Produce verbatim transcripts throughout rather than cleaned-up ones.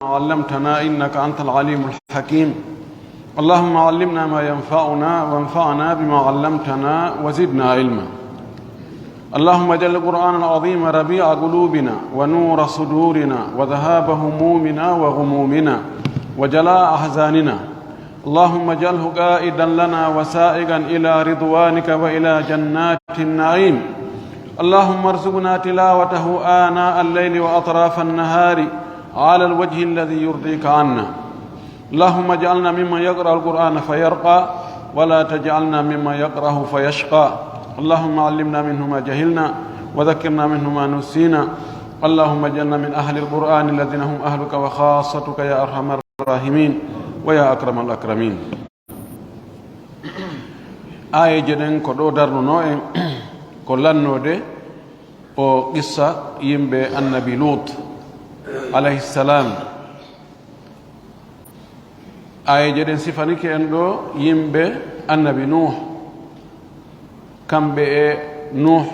علمتنا إنك أنت العليم الحكيم. اللهم علمنا ما ينفعنا وانفعنا بما علمتنا وزدنا علما. اللهم اجعل القرآن العظيم ربيع قلوبنا ونور صدورنا وذهاب همومنا وغمومنا وجلاء أحزاننا. اللهم اجعله قائدا لنا وسائقا إلى رضوانك وإلى جنات النعيم. اللهم ارزقنا تلاوته آناء الليل وأطراف النهار على الوجه الذي يرضيك عنا. اللهم اجعلنا ممن يقرأ القرآن فيرقى، ولا تجعلنا ممن يقرأه فيشقى. اللهم علمنا منه ما جهلنا، وذكرنا منه ما نسينا. اللهم اجعلنا من أهل القرآن الذين هم أهلك وخاصتك يا أرحم الراحمين ويا أكرم الأكرمين. Aayeeje ɗen ko ɗo darnunoo en, ko lannoode o qissa yimɓe annabi Luut, alayhi salam. Aayeeje ɗen sifanike en ɗo yimɓe annabi Nuuh, kamɓe e Nuuh,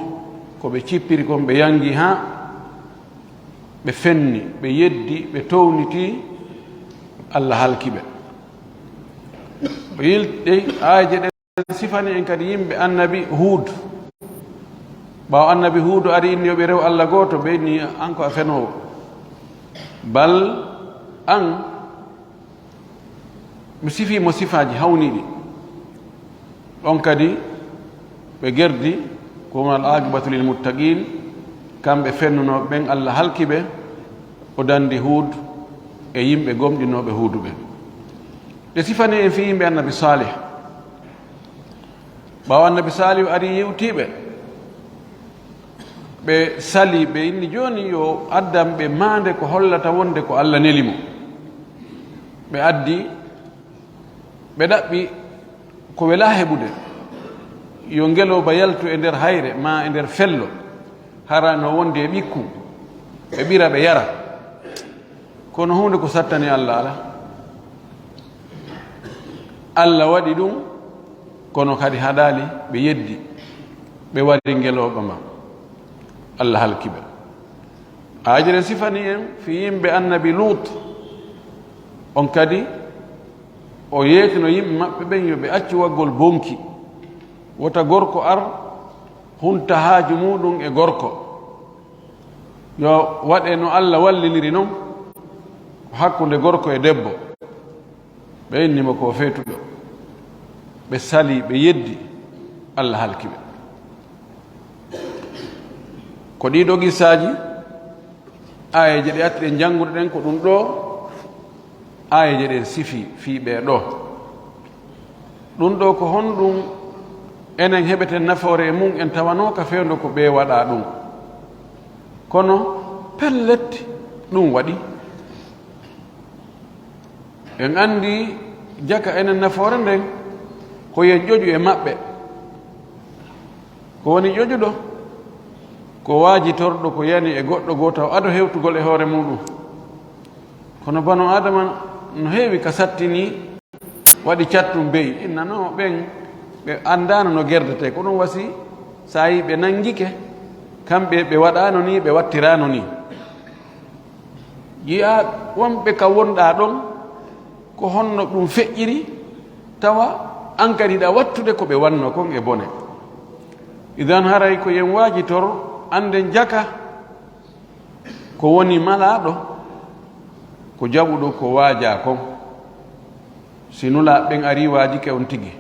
ko ɓe cippiri kon, ɓe yangi haa ɓe fenni, ɓe yeddi, ɓe towniti, Allah halki ɓe. O yilti, aayeeje ɗen sifani en kadi yimɓe annabi Huud. Ɓaawo annabi Huudu ari inni yo ɓe rew Allah gooto, ɓe inni, "An ko a fenoowo. Bal an, mi sifii mo sifaaji hawniiɗi." Ɗon kadi ɓe gerdi, ko woni al aqibatu lil muttaqin, kamɓe fennunooɓe ɓen, Allah halki ɓe, o dandi Huud e yimɓe gomɗinooɓe Huudu ɓen. Ɗe sifani en fii yimɓe annabi Saalih. Ɓaawo annabi Saalihu ari yewtii ɓe, ɓe salii, ɓe inni, "Jooni yo addan ɓe maande ko hollata wonde ko Allah neli mo." Ɓe addi, ɓe ɗaɓɓi ko welaa heɓude, yo ngelooba yaltu e nder hayre maa e nder fello, hara no wonde e ɓikkun, ɓe ɓira, ɓe yara. Kono huunde ko sattani Allah alaa. Allah waɗi ɗum, kono kadi haɗaali, ɓe yeddi, ɓe wari ngelooba ma. Allah halki ɓe. Aayeeje ɗen sifani en fii yimɓe annabi Luut. On kadi, o yeetino yimɓe maɓɓe ɓen yo ɓe accu waggol bonki. Wota gorko ar hunta haaju muuɗum e gorko. Yo waɗe no Allah walliniri non, ko hakkunde gorko e debbo. Ɓe inni mo ko feetuɗo. Ɓe salii, ɓe yeddi, Allah halki ɓe. Ko ɗii ɗoo qissaaji, aayeeje ɗe atti ɗen janngude ɗen, ko ɗum ɗoo aayeeje ɗen sifi fii ɓee ɗoo. Ɗum ɗoo ko honɗum enen heɓeten nafoore e mum, en tawanoo ka fewndo ko ɓee waɗaa ɗum? Kono pellet, ɗum waɗi. En anndi jaka enen nafoore nden ko yen ƴoƴu e maɓɓe. Ko woni ƴoƴuɗo? Ko waajitorɗo ko yani e goɗɗo goo taw ado hewtugol e hoore muuɗum. Kono banu Aadama no heewi ka sattini, waɗi cattum beyi. Innanoo ɓen, ɓe anndaano no gerdetee. Ko ɗum wasi, so a yii ɓe nanngike, kamɓe ɓe waɗaano nii, ɓe wattiraano nii. Yi'aa wonɓe ka wonɗaa ɗon, ko honno ɗum feƴƴiri, tawa an kadi hiɗa wattude ko ɓe wannoo kon e bone. Idan haray ko yen waajitor, annden jaka ko woni malaaɗo, ko jaɓuɗo ko waajaa kon. Si nulaaɓe ɓen arii waajike on tigi,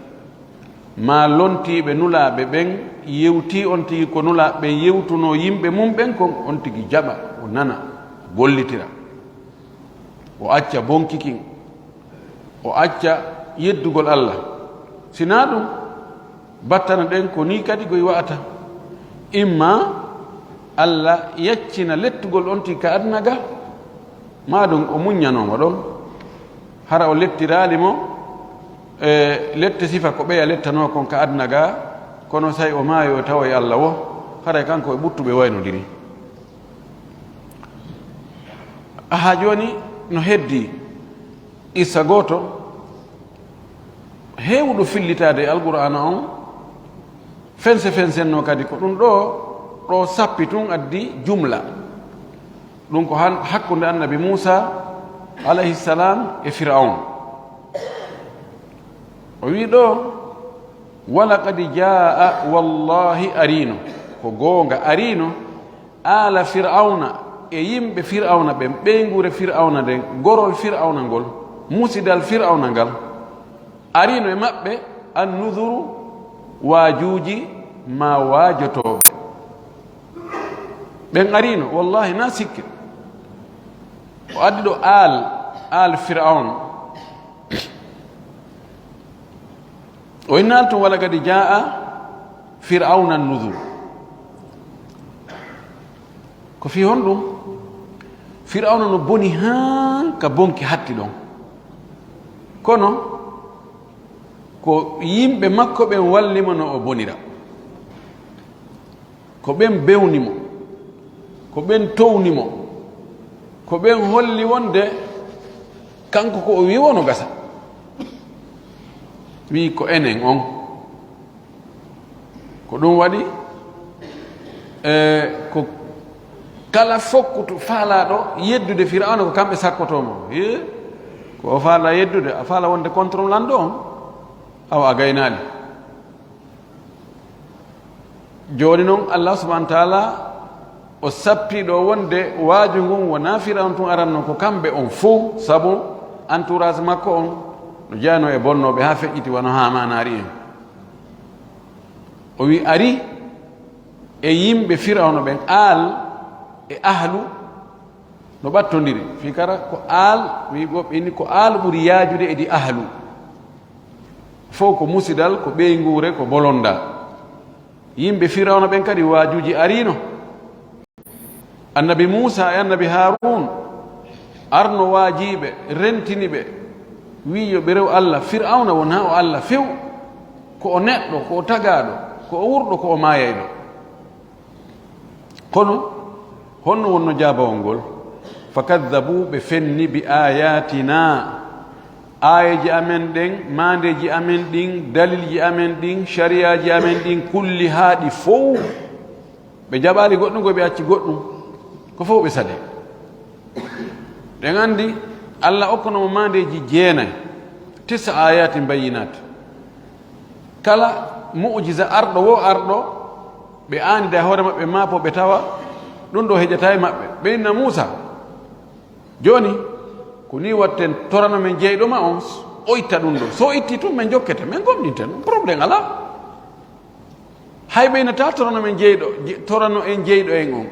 maa lontiiɓe nulaaɓe ɓen yewtii on tigi ko nulaaɓe ɓen yewtunoo yimɓe mum ɓen kon, on tigi jaɓa, o nana, o gollitira, o acca bonki kin, o acca yeddugol Allah. Si naa ɗum, battane ɗen ko nii kadi koy wa'ata. Imma Allah yaccina lettugol on tigi ka aduna ga, maa ɗum o muññanoo mo ɗon. Hara o lettiraali mo e lette sifa ko ɓeya lettanoo kon ka aduna ga, kono say o maayo o tawoy Allah wo, haray kanko e ɓuttuɓe waynodiri. Aha jooni no heddi qissa gooto heewuɗo fillitaade e Alqur'aana on, fense fensennoo kadi ko ɗum ɗoo, ɗoo sappi tun addi jumla. Ɗum ko han-, hakkunde annabi Muusaa alayhi salam e Firaun. O wi ɗo, "Walaqad jaa, wallahi arino." Ko goonga arino, aala Firauna e yimɓe Firauna ɓen, ɓeynguure Firauna nden, gorol Firauna ngol, musidal Firauna ngal, arino e maɓɓe annuzuru, waajuuji ma waajotooɓe. Ɓen arino, wallahi, na sikke. O addi ɗo aal, aal Firaun. O innaali tun, "Walaqad jaa Firauna nuzur." Ko fii honɗum? Firauna no boni haa ka bonki hatti ɗon. Kono ko yimɓe makko ɓen walli mo no o bonira. Ko ɓen bewni mo, ko ɓen towni mo, ko ɓen holli wonde kanko ko o wi wono gasa. Wi ko enen on. Ko ɗum waɗi, e, ko kala fokkutu faalaaɗo yeddude Firauna, ko kamɓe sakkotoo mo. He, ko o faala yeddude, a faala wonde contre lanɗo on? Awa a gaynaali. Jooni noon, Allah subhanahu wa taala o sappi ɗo wonde waaju ngun wonaa Firaun tun aranno, ko kamɓe on fow, sabu entourage makko on no jeyano e bonnooɓe haa feƴƴiti wano Haamaanaari en. O wi ari e yimɓe Firauna ɓen, aal e ahlu no ɓattondiri. Fii kara ko aal, wi woɓɓe inni ko aal ɓuri yaajude e di ahlu. Fow ko musidal, ko ɓeynguure, ko bolondal. Yimɓe Firawna ɓen kadi waajuuji ariino. Annabi Muusa e Annabi Haaruun arno waajiiɓe, rentini ɓe, wi'i yo ɓe rew Allah. Firawna wonaa o Allah few, ko o neɗɗo, ko o tagaaɗo, ko o wurɗo, ko o maayayɗo. Kono honno wonno jaabawol ngol? Fakaddabu, ɓe fenni, bi ayatina, aayeeji amen ɗen, maandeeji amen ɗin, dalilji amen ɗin, shariyaaji amen ɗin, kulli haa ɗi fow. Ɓe jaɓaali goɗɗum, ko ɓe acci goɗɗum, ko fow ɓe sali. Ɗen anndi Allah okkuno mo maandeeji jeenay, tisa ayatin bayyinat. Kala mu'jiza arɗo wo arɗo, ɓe aanida e hoore maɓɓe, maapo ɓe tawa ɗum ɗo heƴata e maɓɓe. Ɓe inna Muusa, jooni, ko ni watten, torano men jeyɗo ma on, o itta ɗum ɗo. So o itti tun, men jokkete, men gomɗinten, problème alaa. Hay ɓe inata torano men jeyɗo, je-, torano en jeyɗo en on.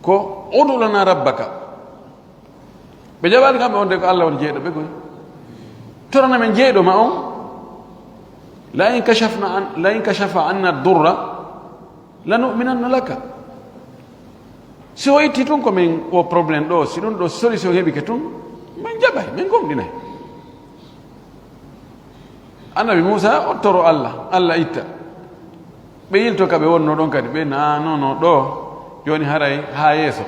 Ko, "Udu lana rabbaka." Ɓe jaɓaali kamɓe on de ko Allah woni jeyɗo ɓe koy. Torana men jeyɗo ma on. "La in kashafna an, la in kashafa anna durra, lanu'minanna laka." Si o itti tun ko men o problème ɗo, si ɗum ɗo solution heɓike tun, men jaɓay, men gomɗinay. Annabi Muusa o toro Allah, Allah itta. Ɓe yilto ka ɓe wonno ɗon kadi, ɓe na, "Ah, non, non, ɗo, jooni haray haa yeeso."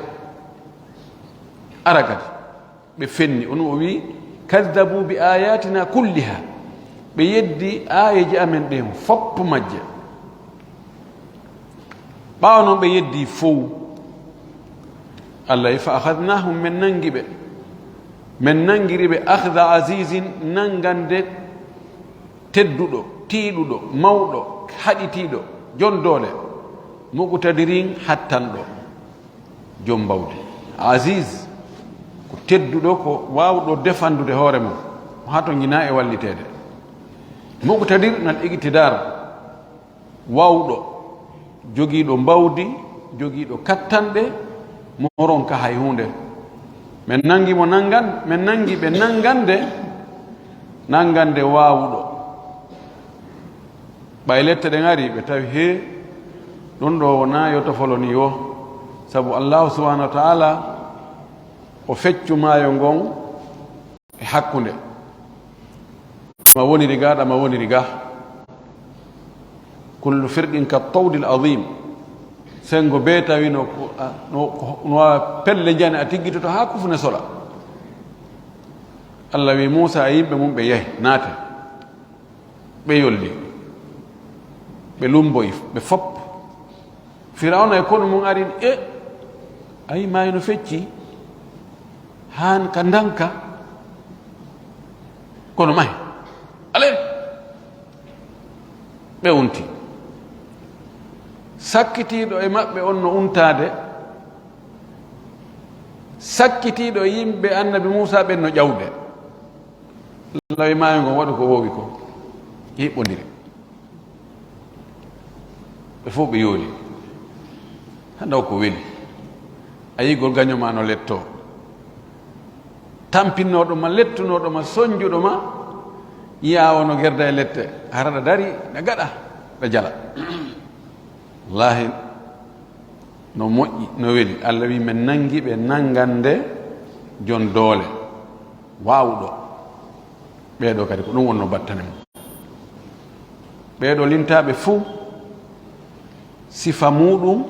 Ara kadi, ɓe fenni. On o wi, "Kaddabu bi ayatina kulliha." Ɓe yeddi aayeeji amen ɗen fopp majje. Ɓaawo non ɓe yeddi fow. Allah wi, "Fa akhadnahum", men nangi ɓe. Men nangiri ɓe, "Akhda azizin", nangande tedduɗo, tiiɗuɗo, mawɗo, haɗitiiɗo, jon doole, "muqtadirin", hattanɗo, jom mbawdi. Aziz, ko tedduɗo, ko waawɗo defandude hoore mum, o hatonjinaa e walliteede. Muqtadir nal iqtidar, waawɗo, jogiiɗo mbawdi, jogiiɗo kattanɗe, mo ronka hay huunde. Men nangi mo nangan-, men nangi ɓe nangande, nangande waawɗo. Ɓay lette ɗen ari, ɓe tawi, hee, ɗum ɗo wonaa yo tofolo ni wo, sabu Allahu subhanahu wa ta'ala o feccu maayo ngon e hakkunde. Ɗama woniri ga, ɗama woniri ga. Kullu firqin ka tawdil azim. Sengo bee tawi no ko, a, no, ko, no waawa pelle njane a tiggitoto haa kufune sola. Allah wi Muusa e yimɓe mum ɓe yahi, naate. Ɓe yolli, ɓe lumboyi, ɓe fop. Firawna e konu mum arin, e, ayi, maayo no fecci. haan ka ndanka, kono mahe. Ale! Ɓe unti. Sakkitiiɗo e maɓɓe on no untaade, sakkitiiɗo e yimɓe Annabi Muusaa ɓen no ƴawde. Lawi maayo ngon waɗu ko woowi ko, hiɓɓondiri. Ɓe fof ɓe yooli. Hannde o ko weli. A yi'gol gaño ma no lettoo. Tampinnooɗo ma, lettunooɗo ma, soñjuɗo ma, yi'aa o no gerda e lette. Hara ɗa dari, ɗa gaɗa, ɗa jala. Wallaahi, no moƴƴi, no weli. Allah wi, men nanngi ɓe nanngande jon doole, waawuɗo. Ɓee ɗoo kadi ko ɗum wonno battane mum. Ɓee ɗoo lintaaɓe fuu, sifa muuɗum,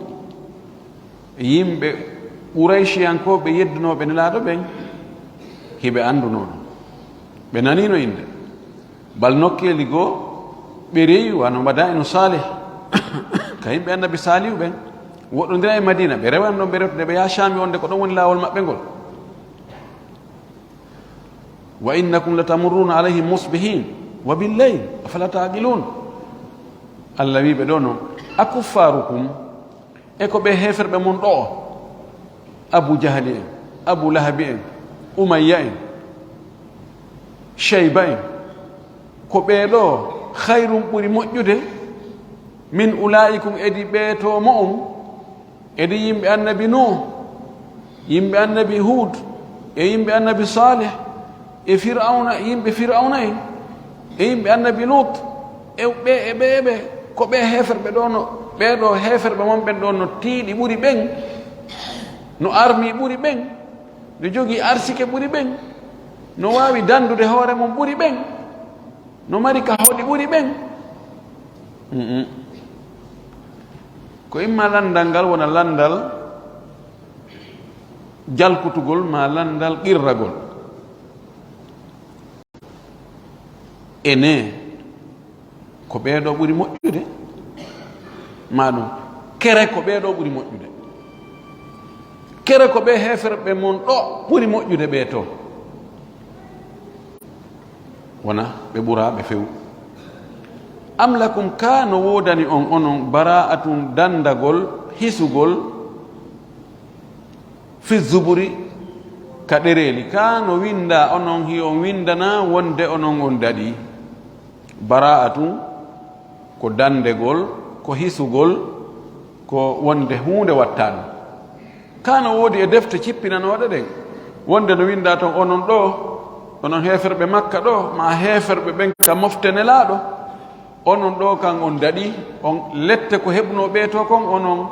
yimɓe Qurayshiyankooɓe yeddunooɓe Nelaaɗo ɓen, hiɓe anndunoo ɗum. Ɓe naniino innde. Bal nokkeeli goo, ɓe rewi, wano Madaa'inu Saalih, ka yimɓe Annabi Saalihu ɓen, woɗɗondira e Madiina, ɓe rewan ɗon, ɓe rewtude, ɓe yaha Shaami, wonde ko ɗon woni laawol maɓɓe ngol. "Wa innakum latamurruna alayhim musbihin wa bil layl, afala ta'qilun?" Allah wi ɓe ɗoo non, "Akuffarukum, e ko ɓe heeferɓe mon ɗoo, Abu Jahali en, Abu Lahabi en, Umayya en, Shayba en, ko ɓee ɗoo khayrun ɓuri moƴƴude, min ulaikum, edi ɓee to mo'on?" Edi yimɓe Annabi Nuh, yimɓe Annabi Hud, e yimɓe Annabi Saleh, e Fir'auna, yimɓe Fir'auna en, e yimɓe Annabi Lut, e ɓe, e ɓe, e ɓe, ko ɓe heeferɓe ɗoo no, ɓee ɗoo heeferɓe mon ɓen ɗoo no tiiɗi ɓuri ɓen, no armi ɓuri ɓen, no jogii arsike ɓuri ɓen, no waawi dandude hoore mum ɓuri ɓen, no mari ka hoɗi ɓuri ɓen. Mm-mm. Ko imma landal ngal wona landal jalkutugol, ma landal qirragol. Ene, ko ɓee ɗoo ɓuri moƴƴude, ma ɗum, kere ko ɓee ɗoo ɓuri moƴƴude. Kere ko ɓee heeferɓe mon ɗoo ɓuri moƴƴude ɓee to. Wona ɓe ɓuraa ɓe few. Am lakum, kaa no woodani on onon, bara'atun, dandagol, hisugol, fi zuburi, ka ɗereeli, kaa no winndaa onon, hi on winndanaa wonde onon on daɗii? Bara'atun, ko dandegol, ko hisugol, ko wonde huunde wattaano. Kaa no woodi e defte cippinanooɗe ɗen, wonde no winndaa ton, onon ɗoo, onon heeferɓe Makka ɗoo, ma heeferɓe ɓen ka mofte Nelaaɗo, onon ɗoo kan on daɗii, on lette ko heɓunoo ɓee to kon, onon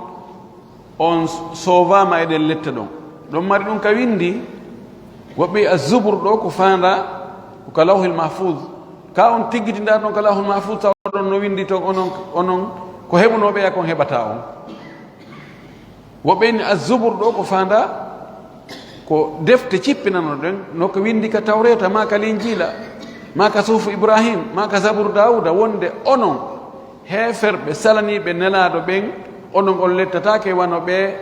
on soovaama e ɗen lette ɗon. Ɗon mari ɗum ka winndi, woɓɓe a Zubur ɗoo ko faandaa ko ka Lawhil Mahfuz. Ka on tiggitindaa ɗon ka Lawhil Mahfuz, tawa ɗon no winndi ton, onon, onon ko heɓunoo ɓeya kon heɓataa on. Woɓɓe inni a Zubur ɗoo ko faandaa ko defte cippinanoɗen, no ko winndi ka Tawreeta, ma ka Linjiila, ma ka Suufu Ibrahim, ma ka Zabur Daawuda, wonde onon heeferɓe salaniiɓe Nelaaɗo ɓen, onon on lettataake wano ɓe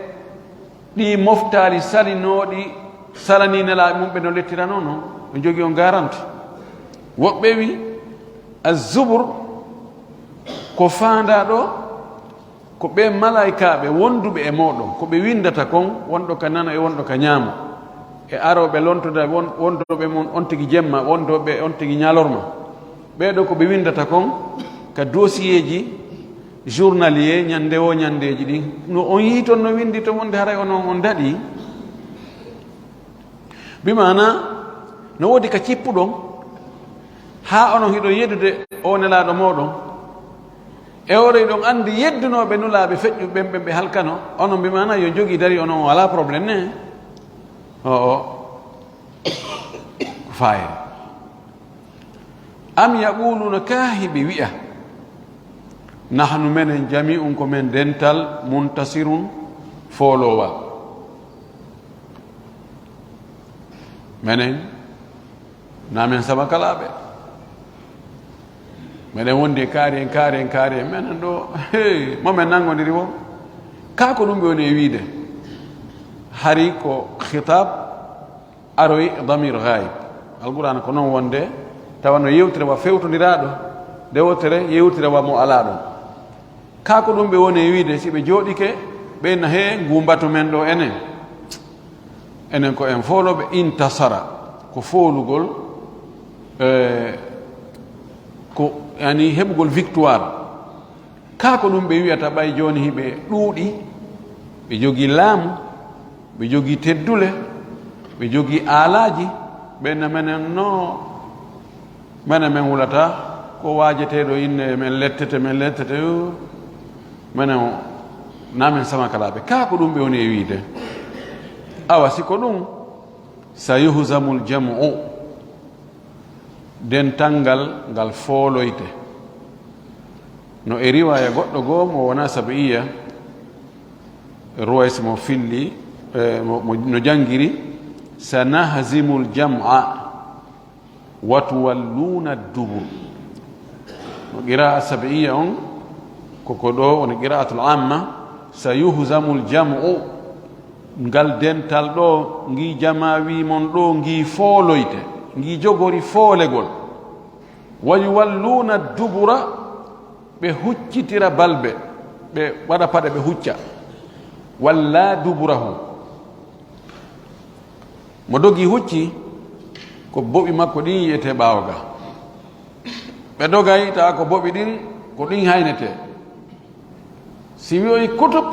ɗi moftaali salinooɗi salanii Nelaaɓe mum ɓe no lettiranoo non, ɓe jogii on garanti. Woɓɓe wi, a Zubur ko faandaa ɗoo, ko ɓee malaa'ikaaɓe wonduɓe e mooɗon, ko ɓe winndata kon, wonɗo ka nano e wonɗo ka ñaamo, e arooɓe lontoda won-, wondooɓe mon on tigi jemma, wondooɓe on tigi ñalorma. Ɓee ɗoo ko ɓe winndata kon ka dossier ji journalier ñannde woo ñanndeeji ɗin. No on yii ton no winndi ton wonde haray onon on daɗii. Bi maana, no woodi ka cippuɗon, haa onon hiɗon yeddude o Nelaaɗo mooɗon. E oɗo hiɗon anndi yeddunooɓe Nulaaɓe feƴƴuɓe ɓen, ɓen ɓe halkano, onon bi maana yo jogii dari onon on alaa problème ne. O, o. Ko faayre. Am yaquluna, kaa hiɓe wi'a, nahnu menen jami'un ko men dental, muntasirun foolowal. Menen, na men sabakalaaɓe. Menen wondi e kaari en, kaari en, kaari en. Menen ɗoo, hey, mo men nanngondiri wo? Kaa ko ɗum ɓe woni e wiide. Hari ko khitaab aroy damir ghaib. Alqur'aana ko noon wonde, tawa no yewtira wa fewtondiraaɗo, nde wootere yewtira wa mo alaa ɗoon. Kaa ko ɗum ɓe woni e wiide, si ɓe jooɗike, ɓe na hee nguu mbatu men ɗo enen? Enen ko en foolooɓe, intasara, ko foolugol, eh, ko, yani, heɓugol victoire. Kaa ko ɗum ɓe wiyata ɓay jooni hiɓe ɗuuɗi, ɓe jogii laamu, ɓe jogii teddule, ɓe jogii aalaaji, ɓe na menen no, menen men wulata ko waajeteeɗo innde, men lettete, men lettete, yo, menen o, na men samakalaaɓe. Kaa ko ɗum ɓe woni e wiide. Awa, si ko ɗum, sa yuhzamul jam'u, dental ngal, ngal fooloyte. No e riwaaya goɗɗo goo mo wonaa sabi'iya, Ruways mo filli, eh, mo, mo, no janngiri, "Sanahzimul jam'a wa tuwalluna dubur." No qira'a sabi'iya on, ko ko ɗo woni qira'atul amma, "Sayuhzamul jam'u." Ngal dental ɗo, ngi jamaawi mon ɗo, ngi fooloyte, ngi jogori foolegol. "Wa yuwalluna dubura," ɓe huccitira balbe, ɓe waɗa paɗe, ɓe hucca. "Walla duburahu." Mo dogi hucci, ko boɓi makko ɗin yi'etee ɓaawo ga. Ɓe dogay, tawa ko boɓi ɗin, ko ɗin haynetee. Si wi'oyi kutub,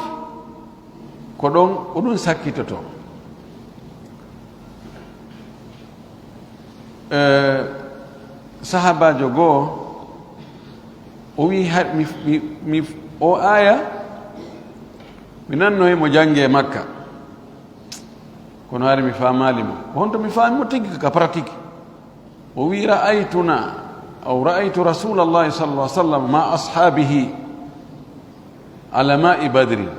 ko ɗon, ko ɗum sakkitoto. Eh, sahabaajo goo, o wi'i, "Har mi, mi, mi, o aaya, mi nannoyi mo jannge Makka. Kono hari mi faamaali mo. Ko honto mi faami mo tigi ka pratique?" O wi'i, "Ra'aytuna, aw ra'aytu Rasulallahi sallallahu alaihi wasallam ma ashabihi ala ma'i Badrin.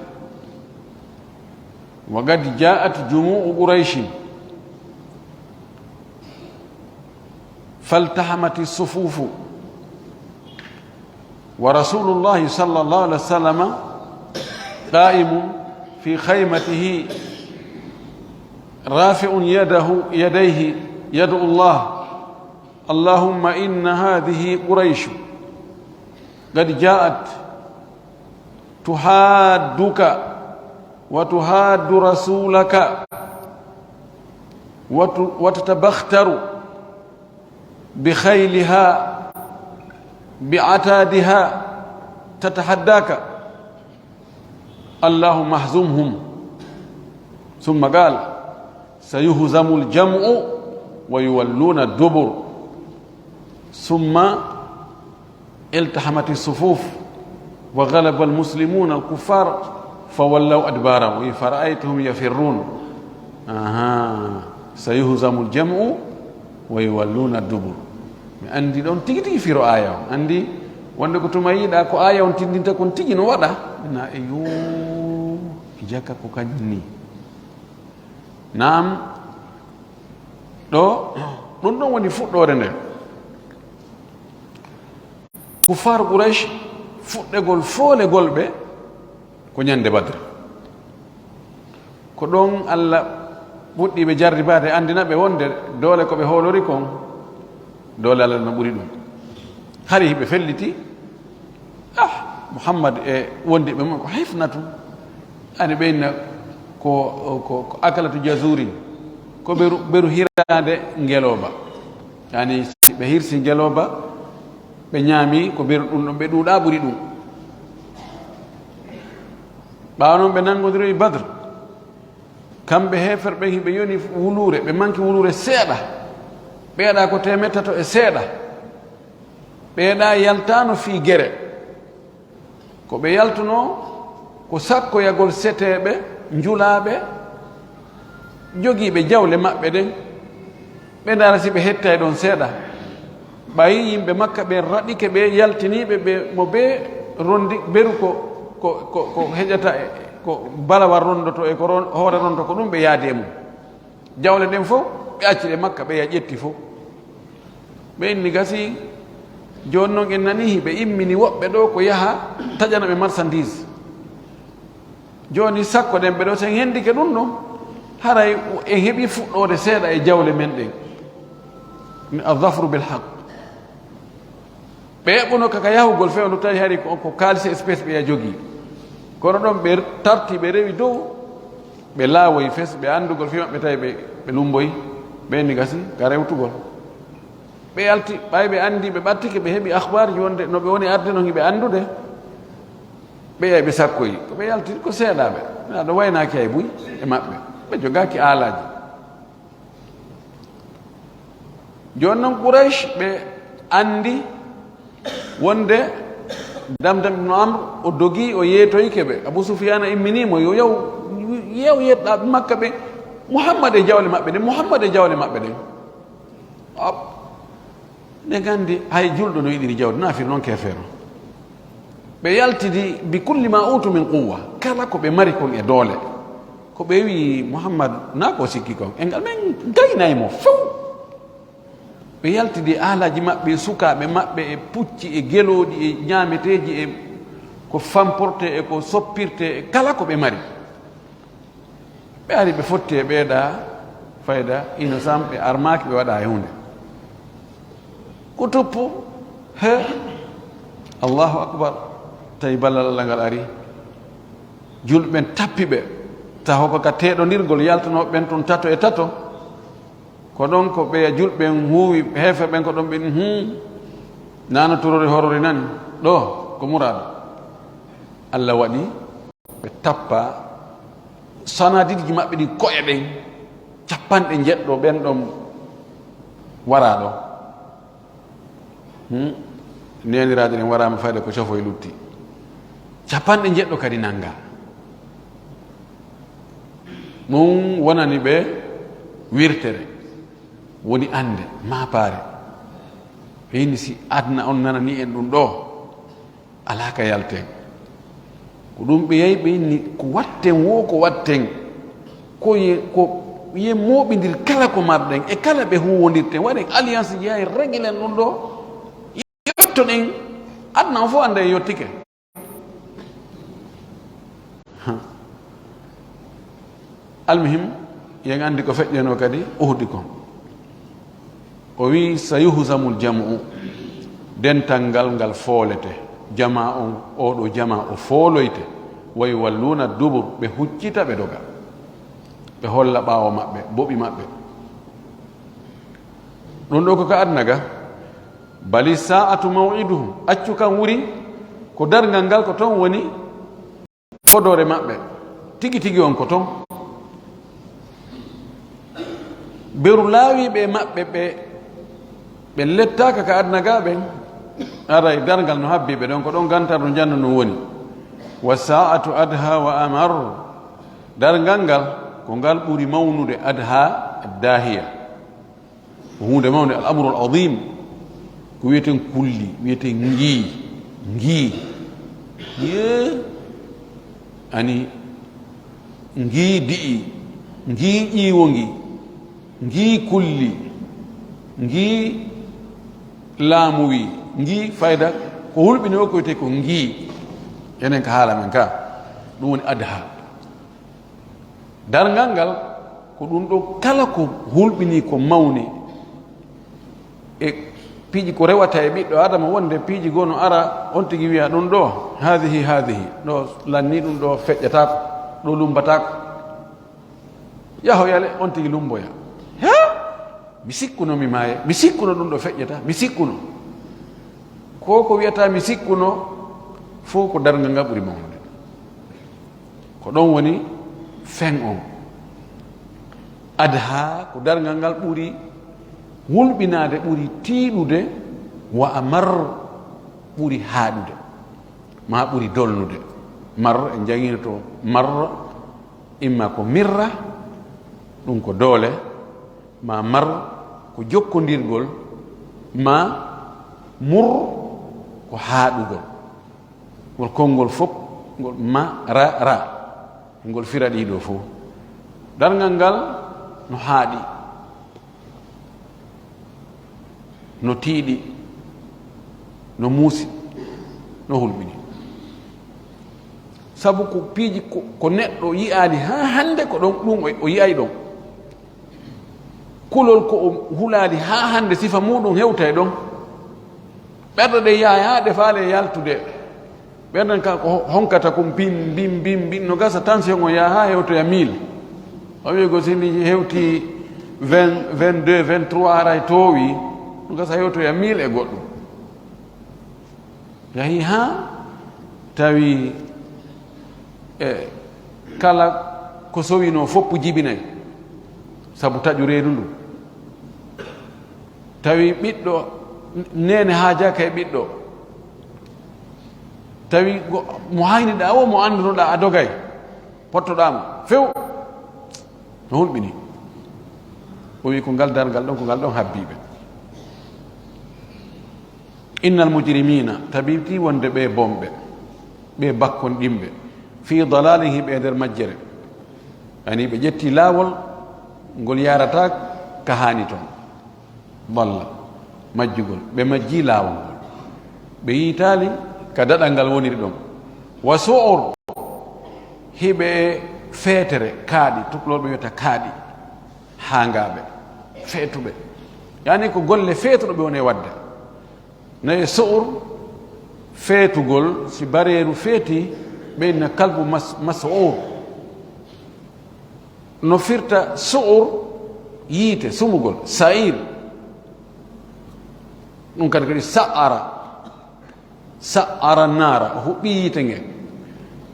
Wa qad ja'at jumu'u Qurayshin. Faltahamati sufufu. Wa Rasulullahi sallallahu alaihi wasallam qa'imun fi khaymatihi rafi'un yadahu, yadayhi yad'u Allah. Allahumma inna hadhihi Quraysh qad ja'at tuhadduka wa tuhaddu rasulaka wa tu-, wa tatabakhtaru bi khayliha bi atadiha tatahaddaka. Allahumma ihzumhum." Thumma qala, "Sayuhzamul jam'u wa yuwalluna dubur." Thumma التحمت الصفوف وغلب المسلمون الكفار فولوا أدبارهم فرأيتهم يفرون. Aha. سيهزم الجمع ويولون الدبر. Mi anndi ɗon tigi tigi firo aaya on. Anndi wonde ko tuma yiɗa ko aaya on tindinta kon tigi no waɗa. Na e yo jaka ko kañum ni. Naam. Ɗo, ɗum ɗon woni fuɗɗoore nden. Kuffar Quraysh, fuɗɗegol foolegol ɓe ko ñande Badr. Ko ɗon Allah fuɗɗi ɓe jarribaade, anndina ɓe wonde doole ko ɓe hoolori kon, doole Allah no ɓuri ɗum. Hari ɓe felliti, ah, Muhammad e wondiɓe mum ko hifnatu. Ani ɓe inna ko, ko, ko akalatu jazurin, ko ɓeru, ɓeru hiraande ngelooba. Yani si ɓe hirsi ngelooba, ɓe ñaami ko ɓeru ɗum ɗon, ɓe ɗuuɗa ɓuri ɗum. Ɓaawo noon ɓe nanngondiroyi Badr. Kamɓe heeferɓe hiɓe yoni wuluure, ɓe manki wuluure seeɗa. Ɓeeɗa ko teemeɗɗe tato e seeɗa. Ɓeeɗa yaltaano fii gere. Ko ɓe yaltunoo ko sakkoyagol seteeɓe, njulaaɓe, jogiiɓe jawle maɓɓe ɗen. Ɓe ndaara si ɓe hettay ɗon seeɗa. Ɓay yimɓe Makka ɓen raɗike ɓe, yaltiniiɓe ɓe, mo ɓe rondi beru ko, ko, ko, ko heƴata e, ko balawal rondoto e ko ron-, hoore ronto ko ɗum ɓe yaadi e mum. Jawle ɗen fof, ɓe acci ɗe Makka, ɓe yaha ƴetti fof. Ɓe inni gasi, jooni noon en nanii ɓe immini woɓɓe ɗo ko yaha taƴana ɓe marchandise. Jooni sakko ɗen ɓe ɗo, sen hendike ɗum ɗon, Haray en heɓi fuɗɗoode seeɗa e jawle men ɗen. Min azafru bil haq. Ɓe eɓɓuno ka, ka yahugol fewndo, tawi hari ko, ko kaalis espèce ɓe ya jogii. Kono ɗon ɓe tarti, ɓe rewi dow, ɓe laawoyi fes, ɓe anndugol fii maɓɓe, tawi ɓe, ɓe lumboyi, ɓe ni gasi ka rewtugol. Ɓe yalti, ɓay ɓe anndi, ɓe ɓattike, ɓe heɓi akhbaarji wonde no ɓe woni arde non hiɓe anndude. Ɓe yahi ɓe sakkoyi, ko ɓe yalti ko seeɗaaɓe. Aɗo waynaaki hay buy e maɓɓe. Ɓe jogaaki aalaaji. Jooni non Quraysh ɓe anndi wonde Damdam ibn Amr o dogi, o yeetoyike ɓe. Abu Sufyaana immini mo yo yaw, yew yeeɗɗaaɓe Makka ɓe, Muhammad e jawle maɓɓe ɗen, Muhammad e jawle maɓɓe ɗen. Op. Nde nganndi hay julɗo no yiɗiri jawdi, naafiri noon keefeero. Ɓe yaltidi bi kulli ma utu min quwwa, kala ko ɓe mari kon e doole. Ko ɓe wi Muhammad, na ko sikki kon, e ngal men gaynay mo few. Ɓe yaltidi aalaaji maɓɓe, e sukaaɓe maɓɓe, e pucci, e gelooɗi, e ñaameteeji, e ko famporte, e ko soppirte, e kala ko ɓe mari. Ɓe ari, ɓe fotti e ɓeeɗa fayda, innocent, ɓe armaaki, ɓe waɗa e huunde. Ko tuppu, he, Allahu akbar, tawi ballal Allah ngal ari. Julɓe ɓen tappi ɓe, taho ko ka teɗondirgol yaltunooɓe ɓen tun tato e tato. Ko ɗon ko ɓeya julɓe ɓen huuwi, heeferɓe ɓen ko ɗon ɓe, hum, nano turori horori nani. Ɗo, ko muraaɗo. Allah waɗi ɓe tappa sanadidji maɓɓe ɗin ko'e ɗen, capanɗe njeɗɗo ɓen ɗon wara ɗo. Hmm? Neniraaɗo ɗen waraama fayda ko cofo e lutti. Capanɗe njeɗɗo kadi nanga. Ɗum wonani ɓe wirtere, woni annde, maapaare. Ɓe inni si adna on nanani en ɗum ɗo, alaa ka yalten. Ko ɗum ɓe yahi, ɓe inni ko watten wo, ko watten. Ko ye, ko ye mooɓindir kala ko marɗen, e kala ɓe huwondirten. Waɗen alliance ji, yahi regilen ɗum ɗo. Yettoɗen, adna on fof annda en yettike. Almuhim, yen anndi ko feƴƴeno kadi Uhudi kon. O wi, "Sayuhzamul jam'u, dental ngal ngal foolete. Jama on, oɗo jama o fooloyte. Wa yuwalluna dubur, ɓe huccita, ɓe doga. Ɓe holla ɓaawo maɓɓe, boɓi maɓɓe." Ɗum ɗo ko ka adna ga. "Bali sa'atu maw'iduhum." Accu kan wuri, ko darngal ngal ko ton woni fodoore maɓɓe. Tigi tigi on ko ton. Beru laawiiɓe e maɓɓe ɓe, ɓe lettaaka ka adna ga ɓen. Aray darngal no habbi ɓe ɗon, ko ɗon gantarɗo janno no woni. "Wa sa'atu adha wa amar." Darngal ngal, ko ngal ɓuri mawnude, adha, daahiya. Ko huunde mawnde, al amru al azim. Ko wiyeten kulli, wiyeten ngii, ngii. Yee, ani ngii di'i, ngii ƴiiwo ngi, ngii kulli, ngii laamu wi, ngii fayda, ko hulɓini o ko wiyetee ko ngii. Enen ka haala men ka, ɗum woni adha. Darngal ngal, ko ɗum ɗo kala ko hulɓini ko mawni e piiji ko rewata e ɓiɗɗo Adama, wonde piiji goo no ara, on tigi wiya ɗum ɗo, haadihi, haadihi, ɗo lanni, ɗum ɗo feƴƴataako, ɗo lummbataako. Yaho yale, on tigi lummboya. He? Mi sikkuno mi maaya, mi sikkuno ɗum ɗo feƴƴata, mi sikkuno. Ko ko wiyata mi sikkuno, fof ko darngal ngal ɓuri mawnude. Ko ɗon woni fen on. Adha ko darngal ngal ɓuri hulɓinaade, ɓuri tiiɗude, wa amar ɓuri haaɗude, ma ɓuri dolnude. Mar en jangino to mar, imma ko mirra, ɗum ko doole, ma mar ko jokkondirgol, ma mur ko haaɗugol. Ngol konngol fof, ngol ma, ra, ra. Ngol fira ɗii ɗoo fof. Darngal ngal no haaɗi, no tiiɗi, no muusi, no hulɓini. Sabu ko piiji ko, ko neɗɗo yi'aali haa hannde ko ɗon, ɗum o, o yi'ay ɗon. Kulol ko o hulaali haa hannde sifa muuɗum hewtay ɗon. Ɓerɗe ɗe yahay haa ɗe faale yaltude. Ɓerɗe ka ko honkata ko mbin, mbin, mbin, mbin, no gasa tension o yaha haa hewtoya mille. O wi'i ko si mi hewti vingt, vingt-deux, vingt-trois haray toowi, no gasa hewtoya mille e goɗɗum. Yahi haa tawi, e, kala ko sowinoo fof jibinay, sabu taƴu reedu ndu. Tawi ɓiɗɗo, neene haajaaka e ɓiɗɗo. Tawi go-, mo hayniɗaa o, mo anndunoɗaa a dogay, pottoɗaa mo few, no hulɓini. O wi'i ko ngal darngal ɗon, ko ngal ɗon habbii ɓe. Innal mujrimina, tabiti wonde ɓe bonɓe, ɓe bakkonɗinɓe, fi dalalin, hiɓe e nder majjere. Yani ɓe ƴetti laawol ngol yarata ka haani ton. Dalla, majjugol, ɓe majji laawol ngol. Ɓe yiitaali ka daɗal ngal woniri ɗon. Wa su'ur, hiɓe e feetere, kaaɗi, tuklol ɓe wiyata kaaɗi, haangaaɓe, feetuɓe. Yani ko golle feetuɗo ɓe woni e waɗde. Nayi su'ur, feetugol, si bareeru feeti, ɓe inna kalbu mas-, mas'ur. No firta su'ur, yiite, sumugol, sa'ir. Ɗum kadi kadi sa'ara. Sa'ara naara, o huɓɓi yiite ngen.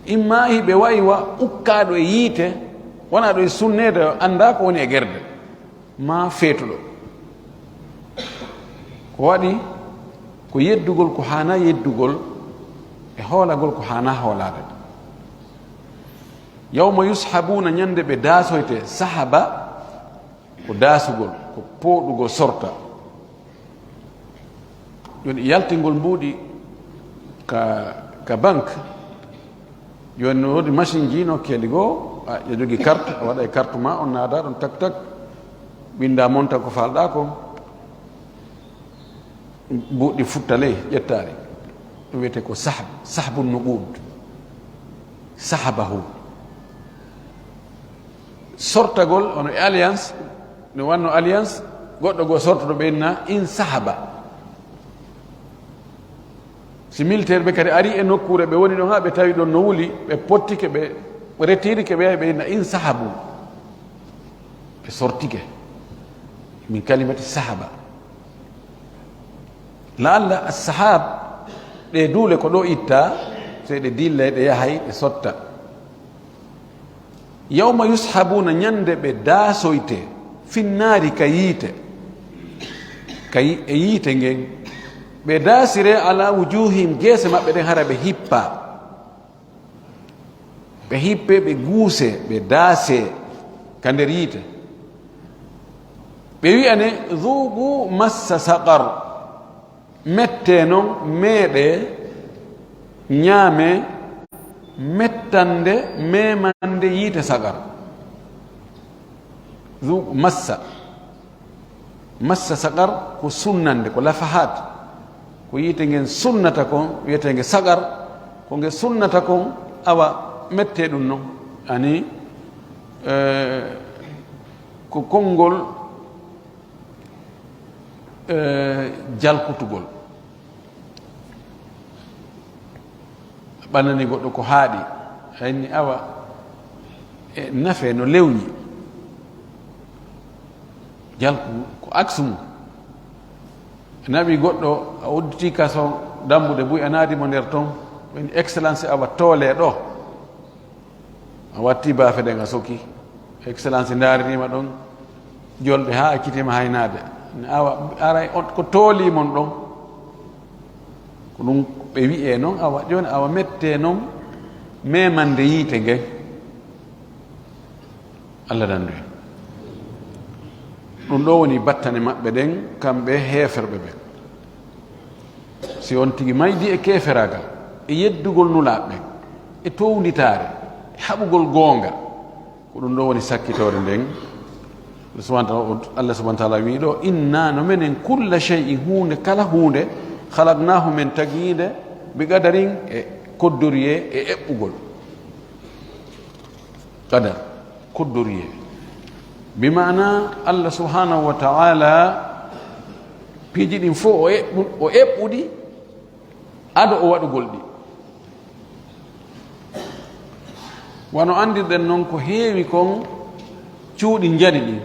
Imma hiɓe wayi wa ukkaaɗo e yiite, wonaaɗo e sunneede, anndaa ko woni e gerde. Maa feetuɗo. Ko waɗi ko yeddugol ko haana yeddugol, e hoolagol ko haana hoolaade. Yawma yushabuuna, ñande ɓe daasoyte, sahaba, ko daasugol, ko pooɗugol sorta. Jooni yaltingol mbuuɗi ka, ka banque, jooni no woodi machine ji no keeli goo, a, a jogii carte, a waɗa e carte ma, on naada ɗon tak tak, winnda monta ko faalɗaa ko, mbuuɗi futta ley, ƴettaali. Ɗum wiyetee ko sahb, sahbu nuqud, sahabahu. Sortagol, hono e alliance, no wanno alliance, goɗɗo goo sortoto ɓe inna in sahaba. Si militaire ɓe kadi ari e nokkuure ɓe woni ɗon haa ɓe tawi ɗon no wuli, ɓe pottike, ɓe retirike, ɓe yahi ɓe inna in sahabu. Ɓe sortike. Min kalimati sahaba. Laalla as-sahab, ɗe duule ko ɗo itta, sey ɗe dillay, ɗe yahay, ɗe sotta. Yawma yushabuuna, ñande ɓe daasoyte, finnaari ka yiite, ka yi-, e yiite ngen, ɓe daasire ala wujuhihim, geese maɓɓe ɗen hara ɓe hippa, ɓe hippe, ɓe guuse, ɓe daase ka nder yiite, ɓe wi'ane, dhuqu massa saqar. Mettee non, meeɗee, ñaamee mettande, memande yiite saqar. Dhuqu massa. Massa saqar ko sunnande, ko lafahaat. Ko yiite ngen sunnata kon, wiyeteenge saqar, ko nge sunnata kon, awa mettee ɗum non. Ani, eh, ko konngol, eh, jalkutugol. Ɓannani goɗɗo ko haaɗi, hayni awa e nafe no lewñi. Jalku ko aksu mum. Naɓi goɗɗo, a udditi kaso dambuɗe buy, a naadi mo nder ton, woni excellence awa toole ɗo. A watti baafe ɗen, a soki. Excellence ndaariniima ɗon jolɗe haa accitiima haynaade. Ne awa, aray on ko toolii mon ɗon. Ko ɗum ɓe wi'ee non, awa, jooni awa mettee non memande yiite ngen. Allah dandu en. Ɗum ɗo woni battane maɓɓe ɗen, kamɓe heeferɓe ɓen. Si on tigi maydi e keeferaagal, e yeddugol Nulaaɓe ɓen, e townditaare, e haɓugol goonga, ko ɗum ɗo woni sakkitoore nden. Allah subhanahu wa ta'ala, Allah subhanahu wa ta'ala wi'i ɗo, "Inna, no menen, kulla shay'in, huunde kala huunde, khalaqnahu, men tagiinde, bi qadarin, e koddoriyee, e eɓɓugol." Qadar, koddoriye. Bi maana Allah subhanahu wa ta'ala piiji ɗin fof o eɓɓu-, o eɓɓuɗi ado o waɗugol ɗi. Wano anndirɗen non ko heewi kon cuuɗi njani ɗin,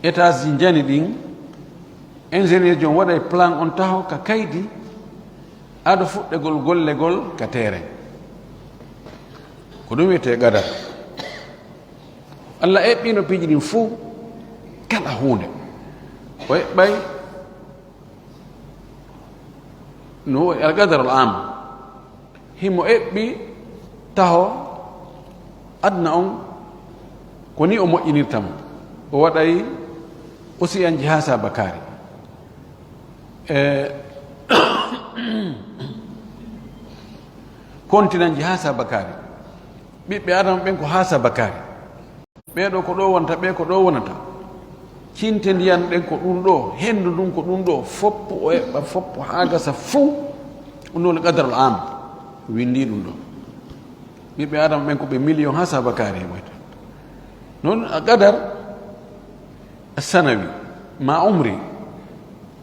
étage ji njani ɗin, ingénieur jom waɗay plan on taho ka kaydi, ado fuɗɗegol gollegol ka terrain. Ko ɗum wiyetee qadar. Allah eɓɓino piiji ɗin fuu, kala huunde. O eɓɓay no al qadarul am. Himo eɓɓi taho aduna on, ko ni o moƴƴinirta mo. O waɗay osiyanji haa sabakaari. E kontinanji haa sabakaari. Ɓiɓɓe Adama ɓen ko haa sabakaari. Ɓee ɗoo ko ɗoo wonata, ɓee ko ɗoo wonata. Cinte ndiyan ɗen ko ɗum ɗoo, hendu ndun ko ɗum ɗoo, foppu o eɓɓa foppu haa gasa fuu. Ɗum ɗoo woni qadarul am. Windi ɗum ɗoo. Ɓiɓɓe Adama ɓen ko ɓe miliyon haa sabakaari heɓoyta. Non a qadar sanawi, ma umri.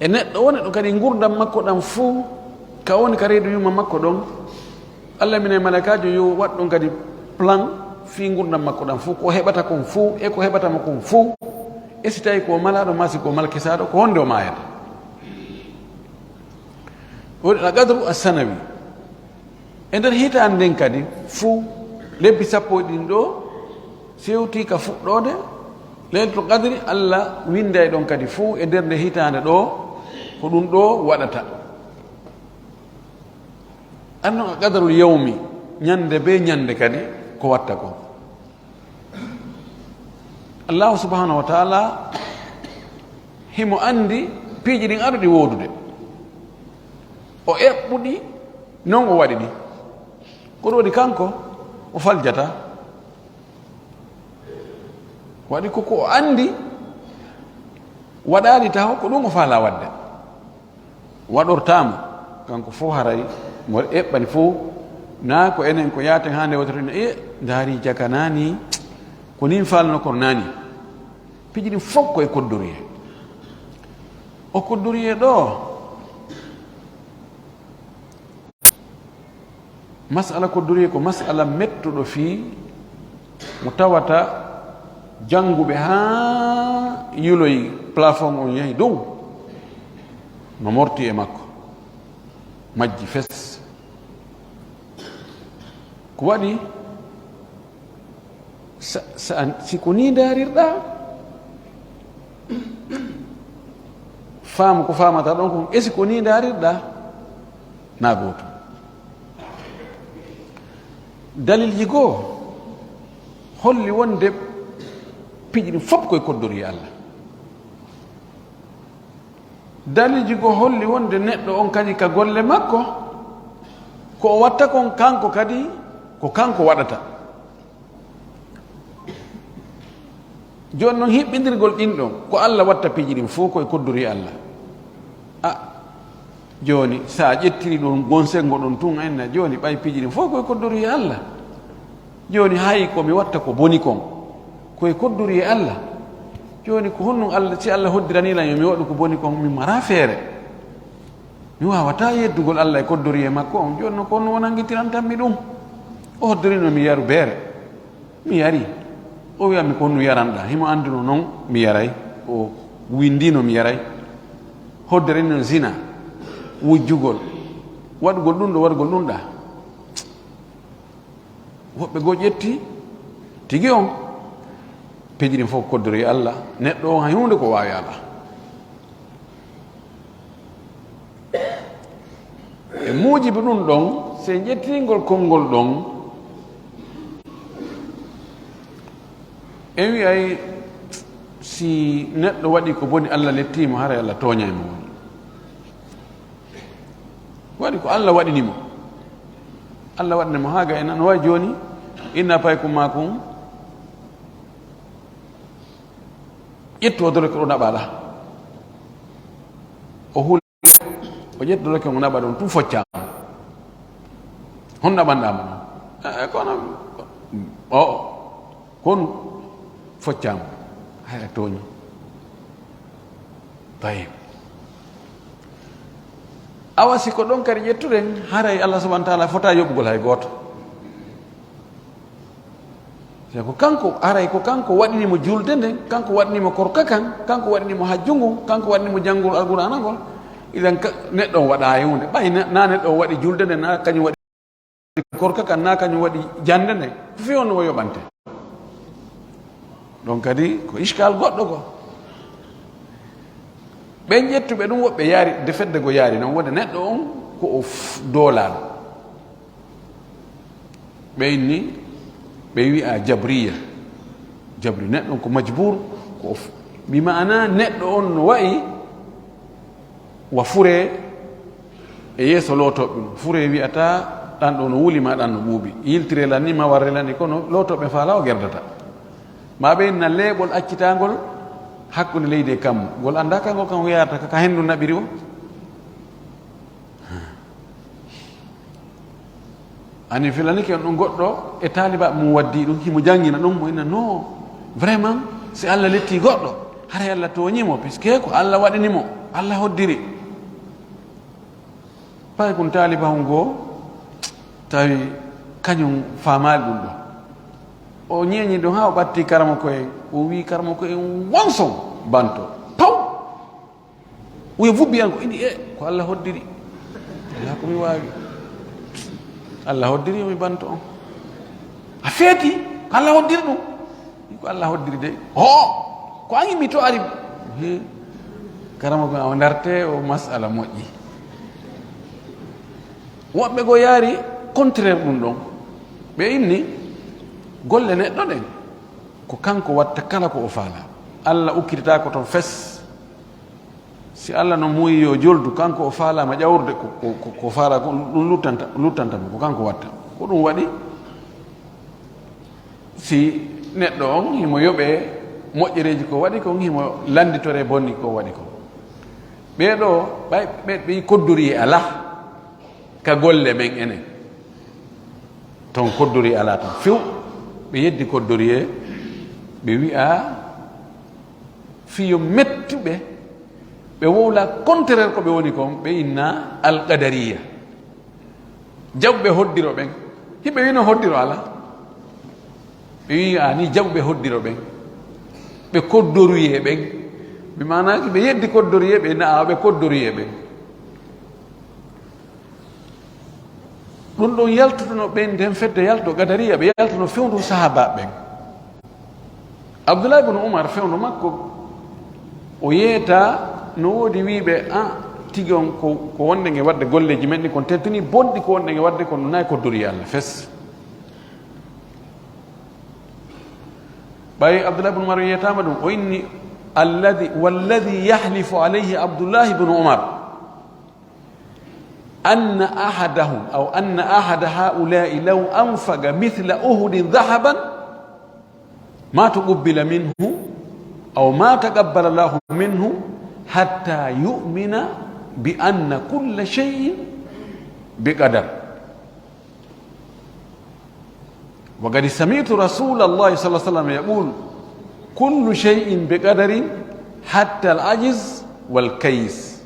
E neɗɗo woni ɗo kadi ngurdam makko ɗam fuu, ka woni ka reedu yumma makko ɗon. Allah minen malaikaajo yo waɗ ɗon kadi plan fii ngurdam makko ɗam fuu, ko heɓata kon fuu, e ko heɓata mo kon fuu. E si tawi ko malaaɗo, maa si ko malkisaaɗo, ko honde o maayata. Woni al qadru as sanawi. E nder hitaande nden kadi fuu, lebbi sappo e ɗiɗi ɗoo, sewti ka fuɗɗoode, Laylatul Qadri, Allah winday ɗon kadi fuu e nder nde hitaande ɗoo, ko ɗum ɗoo waɗata. Annon a qadarul yawmi, ñande bee ñande kadi, ko watta ko. Allahu subhanahu wa ta'ala himo anndi piiji ɗin aɗuɗi woodude. O eɓɓuɗi, non o waɗi ɗi. Ko ɗum waɗi kanko, o faljata. Waɗi ko, ko o anndi, waɗaali taho, ko ɗum o faalaa waɗde. Waɗortaama, kanko fof haray mo eɓɓani fof, naa ko enen ko yaaten haa nde wotoro, e ndaari jaka naani, ko nin faalno kono naani. Piiji ɗin fof ko e koddoriye. O koddoriye ɗoo, masala koddoriye ko masala mettuɗo fii mo tawata jannguɓe haa yuloyi plafond on yahi dow, no morti e makko, majji fes. Ko waɗi sa, sa, si ko nii ndaarirɗaa, faamu ko faamata ɗon kon, e si ko nii ndaarirɗaa, na gootum. Dalilji goo holli wonde piiji ɗin fof koye koddoriye Allah. Dalilji goo holli wonde neɗɗo on kadi ka golle makko, ko o watta kon kanko kadi, ko kanko waɗata. Jooni non hiɓɓindirgol ɗin ɗon, ko Allah watta piiji ɗin fof koye koddoriye Allah. A, jooni, sa ƴettiri ɗon gonsengo ɗon tun, enna, jooni, ɓay piiji ɗin fof koye koddoriye Allah. Jooni, hay ko mi watta ko boni kon, koye koddoriye Allah. Jooni, ko honɗun Allah, si Allah hoddiranii lan yo mi waɗu ko boni kon, mi mara feere. Mi waawataa yeddugol Allah e koddoriye makko on. Jooni non, ko honno o nanngitirantammi ɗum? O hoddirino mi yaru beere. Mi yari. O wi'ammi ko honno yaranɗaa? Himo anndino non mi yaray. O winndino mi yaray. Hoddirino zina, wujjugol, waɗugol ɗum ɗo, waɗugol ɗum ɗaa. Woɓɓe goo ƴetti tigi on, piiji ɗin fof ko koddoriye Allah, neɗɗo on hay huunde ko waawi alaa. E muujibu ɗum ɗon, si en ƴettii ngol konngol ɗon, en wi'ay si neɗɗo waɗi ko boni, Allah lettii mo, haray Allah tooñay mo woni. Waɗi ko Allah waɗini mo. Allah waɗani mo haa ga en, no wayi jooni, inna paykum maakum, ƴettu o doloke o naɓa alaa. O huli, o ƴetti doloke o naɓa ɗon, tun foccaama. Hon naɓanɗaa mo non? Eh, eh, kono, ko-, O, kon foccama, hay a tooñi. Tayib. Awa si ko ɗon kadi ƴettuɗen, haray Allah subhanahu wa taala fota yoɓugol hay gooto. Se ko kanko, haray ko kanko waɗinimo julde nden, kanko waɗinimo korka kan, kanko waɗinimo hajju ngun, kanko waɗinimo janngol Alqur'aana ngol. Idan ka, neɗɗo on waɗa huunde. Ɓay na, na neɗɗo on waɗi julde nden, na kañum waɗi korka kan, na kañum waɗi jannde nden. Ko fii honno o yoɓante? Ɗon kadi ko iskal goɗɗo ko. Ɓen ƴettuɓe ɗum woɓɓe yaari, de fedde go yaari non wonde neɗɗo on ko o f-, doolaaɗo. Ɓe inni, ɓe wi'a jabriya. Jabri, neɗɗo on ko majbur, ko o f-, bi ma'ana neɗɗo on no wa'i wa fure e yeeso lootooɓe ɗum. Fure wi'ata ɗan ɗo no wuli ma ɗan no ɓuuɓi. Yiltire lan ni ma warre lan ni, kono lootooɓe faala o gerdata. Ma ɓe inna leeɓol accitangol hakkunde leydi e kammu. Ngol annda kangol kan o yarata ka, ka hendu naɓiri o. Ani filanike on ɗum goɗɗo e taaliba mum waddi ɗum, himo janngina ɗum, mo inna, non, vraiment, si Allah letti goɗɗo, haray Allah tooñi mo, puisque ko Allah waɗini mo, Allah hoddiri. Pay kun taaliba on goo, tawi kañum faamaali ɗum ɗo. O ñeeñi ɗum haa o ɓatti karamoko en, o wii karamoko en, "Wonson, banto, paw!" Uyo vubbi an ko ini e ko Allah hoddiri. Alaa ko mi waawi. Allah hoddiri yo mi banto on. A feeti ko Allah hoddiri ɗum. Ko Allah hoddiri de. Ho! Ko an mi to ari. He. Karama ko o ndarte o masala moƴƴi. Woɓɓe go yaari contraire ɗum ɗon. Ɓe inni golle neɗɗo ɗen ko kanko watta kala ko o faala. Allah ukkitata ko ton fes. Si Allah no muuyi yo joldu, kanko o faalaama ƴawrude ko, ko, ko, ko faala ko ɗum luttanta, luttanta mo, ko kanko watta. Ko ɗum waɗi si neɗɗo on himo yoɓee moƴƴereeji ko waɗi kon, himo lannditore bonni ko waɗi kon. Ɓee ɗoo, ɓay, ɓe, ɓe koddori e alaa ka golle men enen. Ton koddori alaa ton few, ɓe yeddi koddori e, ɓe wi'a fii yo mettuɓe, ɓe wowla contraire ko ɓe woni kon, ɓe inna alqadariya. Jaɓuɓe hoddiro ɓen, hiɓe wino hoddiro alaa. Ɓe wi'i a ni jaɓuɓe hoddiro ɓen, ɓe koddoruyee ɓen. Ɓe maanaaki ɓe yeddi koddoruyee ɓe, na a ɓe koddoruyee ɓen. Ɗum ɗon yaltutuno ɓen nden fedde yalto qadariya, ɓe yaltuno fewndo sahaaba ɓen. Abdullah ibn Umar, fewndo makko, o yeeta no woodi wiiɓe, a, tigi on ko, ko wonde nge waɗde golleeji men ɗi kon teltini bonɗi ko wonde nge waɗde kono nayi ko dori Allah fes. Ɓay Abdullah ibn Umar yeetaama ɗum, o inni, "Alladhi, walladhi yahlifu alayhi Abdullah ibn Umar, anna ahadahum, aw anna ahada haula'i law anfaqa mithla Uhudin dhahaban, ma tuqabbila minhu, aw ma taqabbala Allahu minhu, hatta yu'mina bi anna kulla shay'in bi qadar." وقد سمعت رسول الله صلى الله عليه وسلم يقول: "كل شيء بقدر حتى العجز والكيس."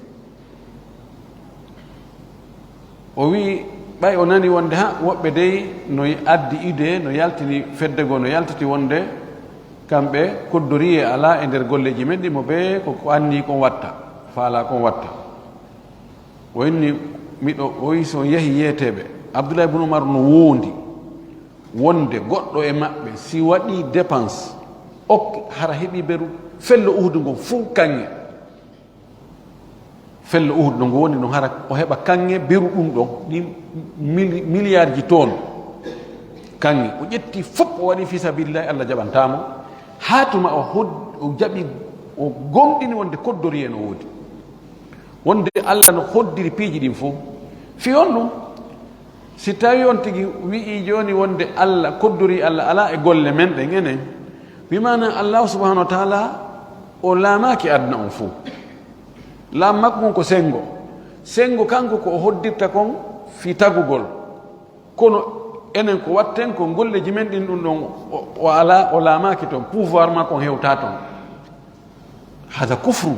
O wi'i, ɓay o nani wonde ha woɓɓe dey no addi idée, no yaltini fedde goo, no yaltiti wonde kamɓe koddoriyee alaa e nder golleeji men ɗi, mo bee ko, ko anni kon watta, faala kon watta. O inni, miɗo, o wi'i, so on yahi yeeteeɓe, Abdullahi ibn Umar no woondi wonde goɗɗo e maɓɓe, si waɗi dépense, ok, hara heɓi beru fello Uhudu ngon fuu kaŋŋe. Fello Uhudu no ngo woni ɗon, hara o heɓa kaŋŋe beru ɗum ɗon, ɗin mili-, miliyarji toon kaŋŋe. O ƴetti fof, o waɗi fi sabilillahi, Allah jaɓantaa mo. Haa tuma o hod-, o jaɓi, o gomɗini wonde koddoriyee no woodi. Wonde Allah no hoddiri piiji ɗin fof. Fii on ɗum, si tawi on tigi wi'i jooni wonde Allah, koddori Allah alaa e golle men ɗen enen, bi maana Allahu subhanahu wa taala o laamaaki aduna on fof. Laamu makko ngun ko senngo. Senngo kanko ko o hoddirta kon fii tagugol. Kono Enen ko watten ko golleji men ɗin, ɗum ɗon o, o alaa, o laamaaki toon, pouvoir makko on hewtaa toon. Hada kufru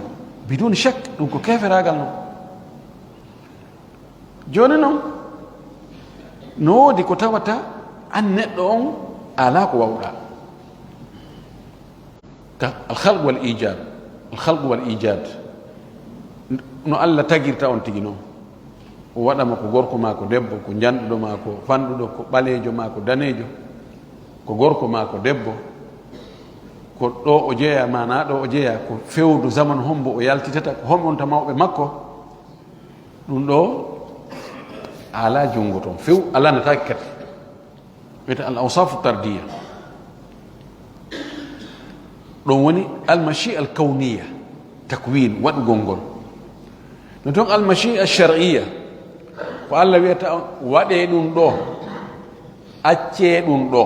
bidun shak, ɗum ko keferaagal non. Jooni non, no woodi ko tawata an neɗɗo on alaa ko wawɗaa. Ka alkhalq wal ijad, alkhalq wal ijad, no Allah tagirta on tigi non. O waɗa mo ko gorko maa ko debbo, ko njanɗuɗo maa ko fanɗuɗo, ko ɓaleejo maa ko daneejo, ko gorko maa ko debbo, ko ɗo o jeyaa maa naa ɗo o jeyaa, ko fewndo zamanu hombo o yaltitata, ko honɓe wonta mawɓe makko. Ɗum ɗo alaa junngo toon few, a lanataake kadi. Wiyete al awsafu tardiya. Ɗum woni almashi al kawniya, takwin, waɗugol ngol. No toon almashi al shar'iya, ko Allah wiyata on, waɗee ɗum ɗo, accee ɗum ɗo.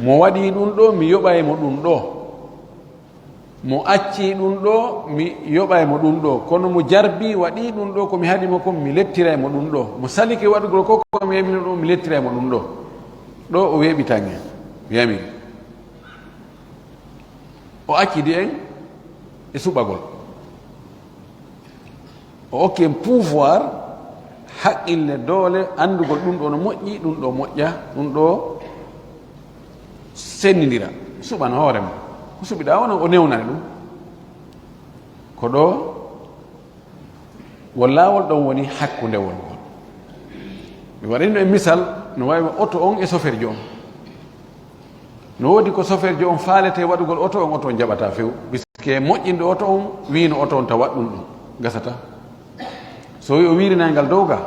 Mo waɗii ɗum ɗo, mi yoɓay mo ɗum ɗo. Mo accii ɗum ɗo, mi yoɓay mo ɗum ɗo. Kono mo jarbii, waɗii ɗum ɗo, ko mi haɗi mo kon, mi lettiray mo ɗum ɗo. Mo salike waɗugol ko, ko mi yamino ɗum, mi lettiray mo ɗum ɗo. Ɗo o weeɓitan en, o yamiri. O accidi en e suɓagol. O okki en pouvoir, haqqille, doole, anndugol ɗum ɗo no moƴƴi, ɗum ɗo moƴƴa, ɗum ɗo senndindira, suɓan hoore mum. Ko suɓiɗaa wona o newnani ɗum. Ko ɗo wo laawol ɗon woni hakkundewol ngol. Mi waɗino e misal, no wayi oto on e soferjo on. No woodi ko soferjo on faalete waɗugol oto on, oto on jaɓata few. Biske moƴƴinɗo oto on wiino oto on ta waɗ ɗum ɗum. Gasata. So wi o wiirinay ngal dow ga,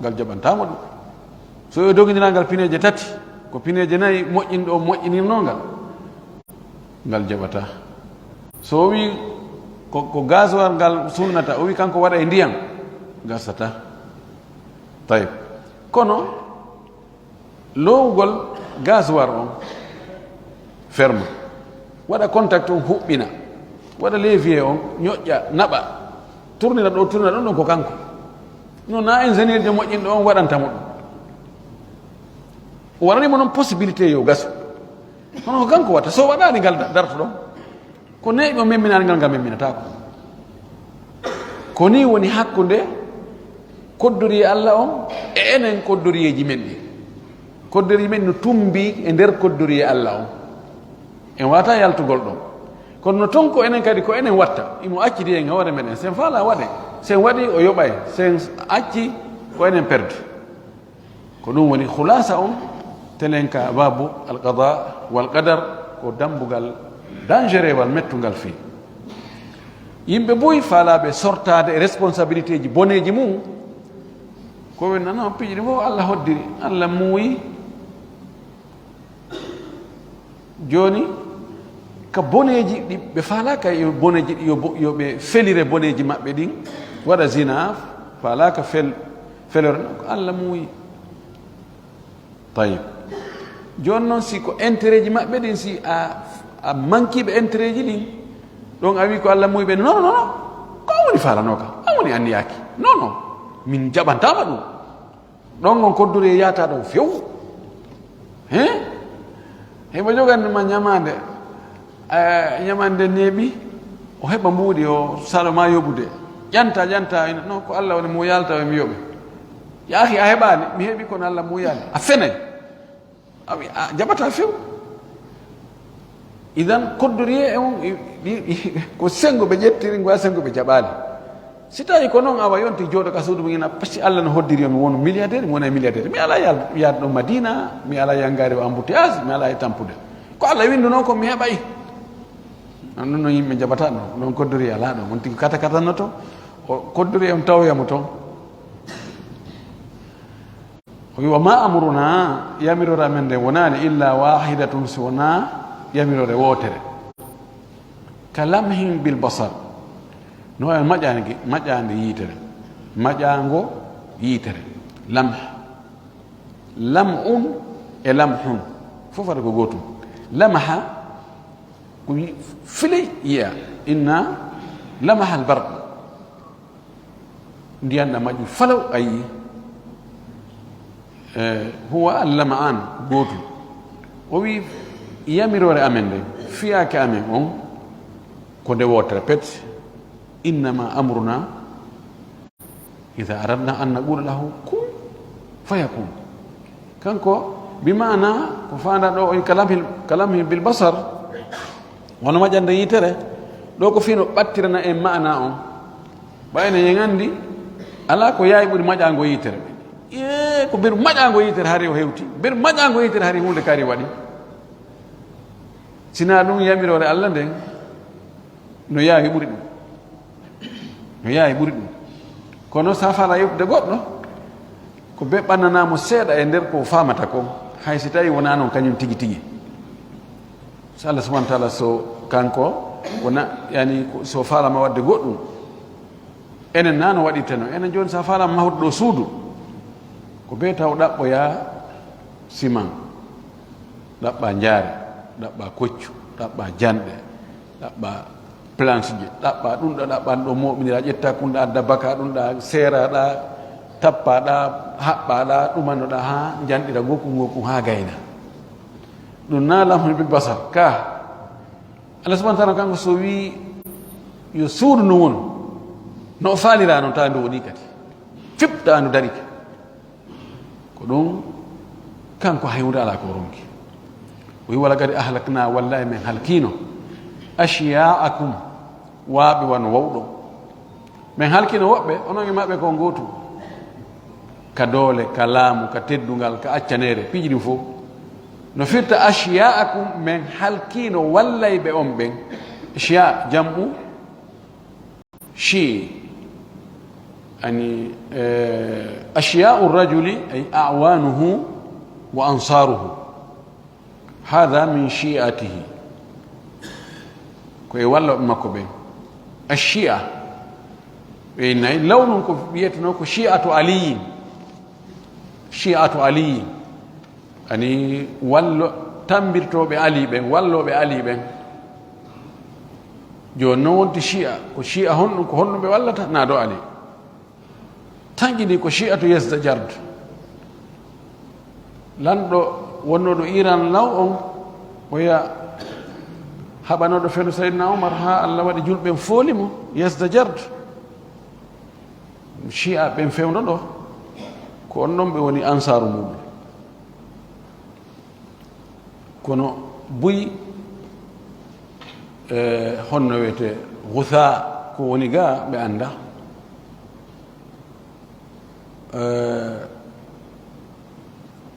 ngal jaɓantaamo ɗum. So wi o dogindiral ngal pineeje tati, ko pineeje nayi moƴƴinɗo on moƴƴinirnoo ngal, ngal jaɓata. So o wi ko, ko gasoil ngal sunnata, o wi kanko waɗa e ndiyam, gasata. Tayib. Kono loowugol gasoil on, ferma, waɗa contact on, huɓɓina, waɗa levier on, ñoƴƴa, naɓa, tournina ɗo, tournina ɗon, ɗon ko kanko. Non na ingénieur jo moƴƴinɗo on waɗanta mo ɗum. O waɗani mo noon possibilité yo gasu. Kono ko kanko watta, so waɗaani ngal da-, darto ɗon. Ko neeɓi o memminaani ngal, ngal memminataako. Ko nii woni hakkunde koddoriye Allah on e enen koddoriyeeji men ɗin. Koddoriye men no tumbi e nder koddoriye Allah on. En waata yaltugol ɗon. Kono no ton ko enen kadi, ko enen watta. Imo accidi en hoore meɗen. Sen faala waɗe. Sen waɗi o yoɓay. Sen acci ko enen perdu. Ko ɗum woni khulasa on, telen ka babu al qada wal qadar, ko dambugal dangereux wal mettungal fii. Yimɓe buy faalaaɓe sortaade e responsabilité ji boneeji mum, ko ɓe nana piiji ɗi fof Allah hoddiri, Allah muuyi. Jooni, ka boneeji ɗi ɓe faalaaka, yo boneeji ɗi, yo bo-, yo ɓe felire boneeji maɓɓe ɗin, waɗa zina, faalaaka fel-, felore, ko Allah muuyi. Tayib. Jooni noon, si ko intérêt ji maɓɓe ɗin, si a, a mankiiɓe intérêt ji ɗin, ɗon a wi ko Allah muuyi ɓe, non, non, non, non. Ko an woni faalanooka, an woni anniyaaki. Non, non, min jaɓantaama ɗum. Ɗon on koddori e yaata ɗon few. He? Himo jogani ma ñamaande. Eh, ñamaande neeɓi, o heɓa mbuuɗi, o saɗo ma yoɓude. Ƴanta, ƴanta, ina, non ko Allah woni mo yalta, o mi yoɓe. Yaahi, a heɓaani, mi heɓi kono Allah muuyaani. A fenay. A wi-, a jaɓata few. Idan, koddoriye e on, i, i, i, ko senngo ɓe ƴettiri, ngo a senngo ɓe jaɓaali. Si tawi ko noon, awa yonti jooɗo ka suudu mum, ina, si Allah no hoddiri, yo mi wonu milliardaire, mi wona milliardaire. Mi alaa yaal-, yaade ɗo Madina, mi alaa yanngaade o embouteillage, mi alaa e tampude. Ko Allah winnduno ko mi heɓay. Ɗum no yimɓe jaɓata ɗum, ɗon koddoriye alaa ɗon. On tigi kata katannoto, o koddoriye on tawoya mo toon. O wi, "Wa ma amruna", yamirore amen nden wonaani, "illa wahidatun", si wonaa yamirore wootere. "Ka lamhin bil basar", no e maƴaange, maƴaande yiitere, maƴaango yiitere, lamh, lam'un e lamhun, fof wata ko gootum. Lamaha, ko wi-, filey yiya, inna lamaha al barq. Ndiyan na maƴu falaw, a yii. Eh, huwa allama an, gootum. O wi, yamiroore amen nden, fiyaake amen on, ko nde wootere pet. Innama amruna ida aradna an naqula lahu kun fayakun. Kanko, bi maana, ko faanda ɗo, o wi kalamhi, kalamhi bil basar, wano maƴande yitere. Ɗo ko fino ɓattirana en maana on. Ɓayno en anndi, alaa ko yaawi ɓuri maƴaango yitere. Ee, ko mbeɗu maƴaango yitere hari o hewti. Mbeɗu maƴaango yitere hari huunde kaari waɗi. Sinaa ɗum yamiroore Alla nden, no yaawi ɓuri ɗum. No yaawi ɓuri ɗum. Kono so a faalaa yewtude goɗɗo, ko be ɓannanaa mo seeɗa e nder ko faamata ko, hay si tawii wonaa noon kañum tigi tigi. So Allah subhanahu wa taala, so kanko wona, yani, ko, so faalama waɗde goɗɗum, enen na no waɗirte noon. Enen jooni, so a faalama mahude ɗo suudu, ko be taw ɗaɓɓoya siman, ɗaɓɓa njaare, ɗaɓɓa koccu, ɗaɓɓa janɗe, ɗaɓɓa planche ji, ɗaɓɓa ɗum ɗo, ɗaɓɓa ɗo moɓinira, ƴetta kun ɗa, adda baka ɗum ɗa, seeraɗa, tappaɗa, haɓɓaɗa, ɗumanoɗa haa njanɗira ngoku ngoku haa gayna. Ɗum na lamhun bil basar ka. Allah subhanahu wa taala kanko so wi yo suudu no wonu, no o faalira noon, tawa ndu woni kadi. Fiɓta ndu darike. Ko ɗum, kanko hay huunde alaa ko o ronki. O wi, "Walaqad ahlakna, wallahi men halkino, ashya'akum, waaɓe wano wawɗo." Men halkino woɓɓe, onon e maɓɓe ko on gootum. Ka doole, ka laamu, ka teddungal, ka accaneere, piiji ɗin fof. No firta ashya'akum, men halkino wallayɓe on ɓen. Ashya' jam'u shi'. Yani, eh, ashya'u rajuli, ay a'wanuhu wa ansaruhu. Hadha min shi'atihi. Ko e walloɓe makko ɓen. Ashi'a. Ɓe nayi. Law non ko wiyetenoo ko shi'atu Aliyin. Shi'atu Aliyin. Yani wallo, tambirtooɓe Ali ɓen, wallooɓe Ali ɓen. Jooni non wonti shi'a. Ko shi'a honɗum, ko honɗum ɓe wallata? Naa ɗo Ali. Tanƴini ko shi'atu Yazdajard. Lanɗo wonnooɗo Iran law on, oya haɓanooɗo fewndo Sayyidina Umar, haa Allah waɗi julɓe ɓen fooli mo, Yazdajard. Shi'a ɓen fewndo ɗo, ko on ɗon ɓe woni ansaaru muɗum. Kono buy, eh, honno wiyetee, Gusa, ko woni ga, ɓe annda. Eh,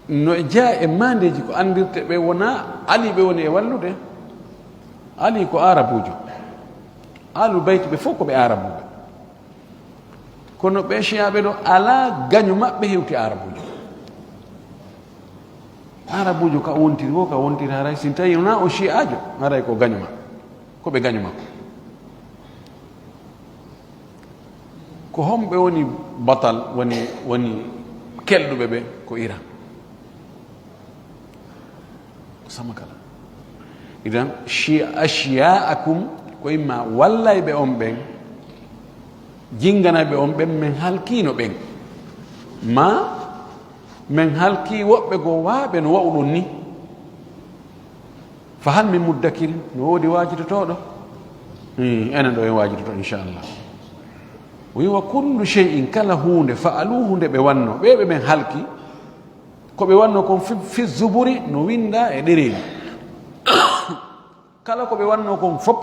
no e jeyaa e maandeeji ko anndirte, ɓe wona Ali ɓe woni e wallude. Ali ko Aarabuujo. Ahlul Bayti ɓe fof ko ɓe Aarabuuɓe. Kono ɓe Shi'aaɓe ɗo, alaa gaño maɓɓe hewti Aarabuujo. Aarabuujo ka wontiri wo, ka wontiri haray, si tawii wonaa o Shi'aajo, haray ko gaño maɓɓe, ko ɓe gaño makko. Ko homɓe woni batal, woni, woni kelɗuɓe ɓe? Ko Iran. Ko Samakala. Idan, shi-, ashya'akum, ko imma wallayɓe on ɓen, jinganayɓe on ɓen, men halkiino ɓen. Ma, men halkii woɓɓe goo waaɓe no wa'uɗon ni. Fa hal min muddakirin, no woodi waajitotooɗo? Hmm, enen ɗo en waajitoto, inchallah. O wi, "Wa kullu shay'in, kala huunde, fa'aluhu, nde ɓe wanno, ɓe ɓe men halki, ko ɓe wanno kon fi, fi zuburi, no winda e ɗereeli." Kala ko ɓe wanno kon fop,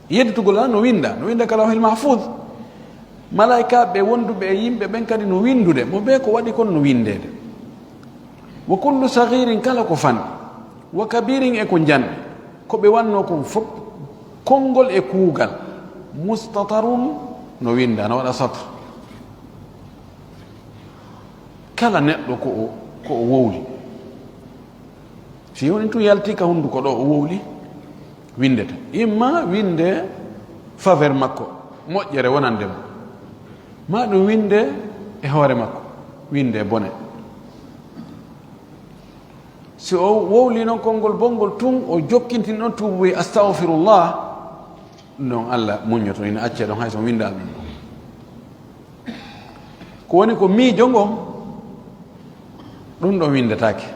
yeddutugol an no winda, no winda ka Lawhil Mahfuz. Malaa'ikaaɓe wonduɓe e yimɓe ɓen kadi no windude, mo bee ko waɗi kon no windeede. Wa kullu saghirin, kala ko fanɗi, wa kabirin, e ko njanɗi, ko ɓe wanno kon fop, konngol e kuugal, mustatarun, no winda, no waɗa satr. Kala neɗɗo ko o, ko o wowli. Si woni tun yalti ka hunduko ɗo, o wowli, windete. Imma winde faveur makko, moƴƴere wonande mo. Ma ɗum winde e hoore makko, winde bone. Si o wowli noon konngol bonngol tun, o jokkintin ɗon tuubu, wi, "Astagfirullah." Ɗum ɗon Allah muññoto, ina acce ɗon hay so winda ɗum ɗon. Ko woni ko miijo ngo, Ɗum ɗo winndataake.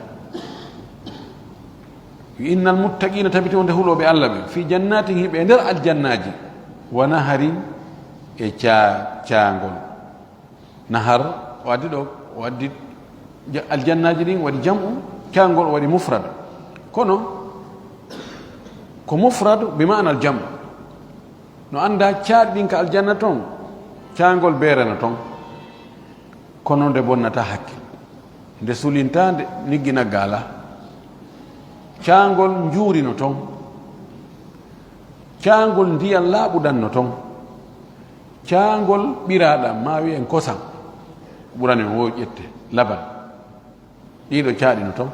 Innal muttaqiina, tabiti wonde hulooɓe Allah ɓe, fii jannaatin, hiɓe e nder aljannaaji, wa naharin, e caa-, caangol. Nahar, o addi ɗo, o addi ja-, aljannaaji ɗin, waɗi jam'u, caangol o waɗi mufrad. Kono, ko mufrad bi ma'anal jam'u. No anndaa caaɗi ɗin ka aljanna ton, caangol beere no ton. Kono nde bonnata hakkil, nde sulinta, nde niggi nagga alaa. Caangol njuuri no ton, caangol ndiyan laaɓuɗan no ton, caangol ɓiraaɗan, maa wi'en kosan, ɓurani on wo ƴette, laban. Ɗiɗo caaɗi no ton.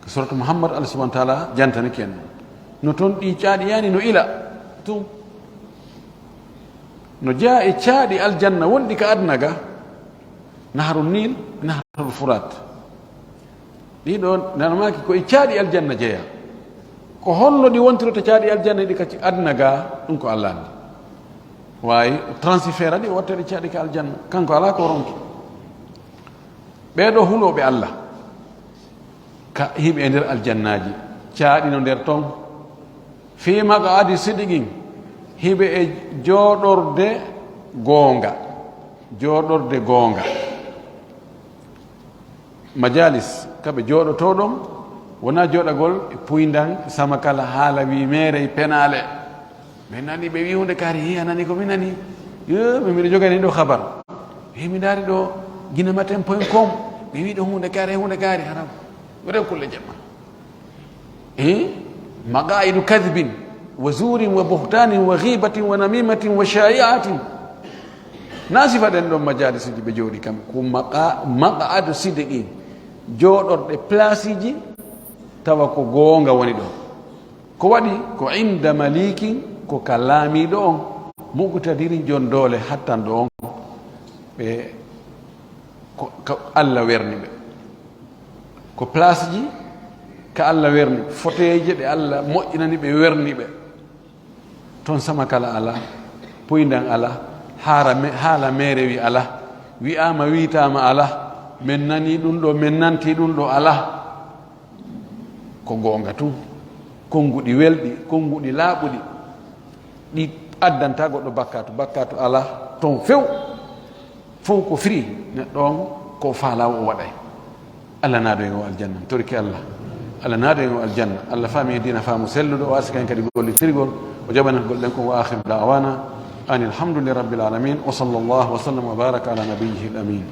Ko suratu Muhammad, Allah subhanahu wa ta'ala jantanike en ɗum. No ton ɗi caaɗi yani no ila tun. No jeyaa e caaɗi aljanna wonɗi ka aduna ga. Naharu Nil, Naharu Furat. Ɗiɗo nanamaaki ko e caaɗi aljanna jeyaa. Ko honno ɗi wontirta caaɗi aljanna ɗi ka aduna ga, ɗum ko Allah anndi. Waawi transfert ɗi o watta ɗi caaɗi ka aljanna. Kanko alaa ko ronki. Ɓee ɗoo hulooɓe Allah, ka hiɓe e nder aljannaaji, caaɗi no nder ton, fii maq'adi sidiqin, hiɓe e jooɗorde goonga, jooɗorde goonga. Majalis, ka ɓe jooɗotoo ɗon, wonaa jooɗagol e puyndan, samakala, haala wii meere e penaale. Min nani ɓe wii huunde kaari, hi, a nani ko mi nani? Yo, mi miɗo jogani ɗo habar. Hi, mi ndaari ɗo guinematin point com. Ɓe wii ɗo huunde kaari, huunde kaari, haram. Rew kulle jemma. Eh? Maqa'idu kadhibin, wa zurin, wa buhtanin, wa ghibatin, wa namimatin, wa shayi'atin. Na sifa ɗen ɗon majalisuji ɓe jooɗi kam. Ko maqa-, maqa'adu sidiqin. Jooɗorɗe placeji, tawa ko goonga woni ɗon. Ko waɗi ko inda malikin, ko ka laamiiɗo on, muqtadirin, jon doole hattanɗo on. Ɓe ko, ko Allah werni ɓe. Ko placeji ka Allah werni, foteeje ɗe Allah moƴƴinani ɓe, werni ɓe. Ton samakala alaa, puyndan alaa, haara me-, haala meere wi alaa, wi'aama, wi'itaama alaa, men nanii ɗum ɗo, men nantii ɗum ɗo alaa. Ko goonga tun. Konnguɗi welɗi, konnguɗi laaɓuɗi, ɗi addantaa goɗɗo bakkaatu, bakkaatu alaa ton few. Fow ko free, neɗɗo on ko faalaa o waɗay. Allah naado en o aljanna, toriki Allah. Allah naado en o aljanna. Allah faami en diina faamu selluɗo, o arsika en kadi gollitirgol, o jaɓana golle ɗen kon. Wa akhiru da'wana anil hamdulillahi rabbil alamin. Wa sallallahu wa sallam wa baraka ala nabiyyihil amin.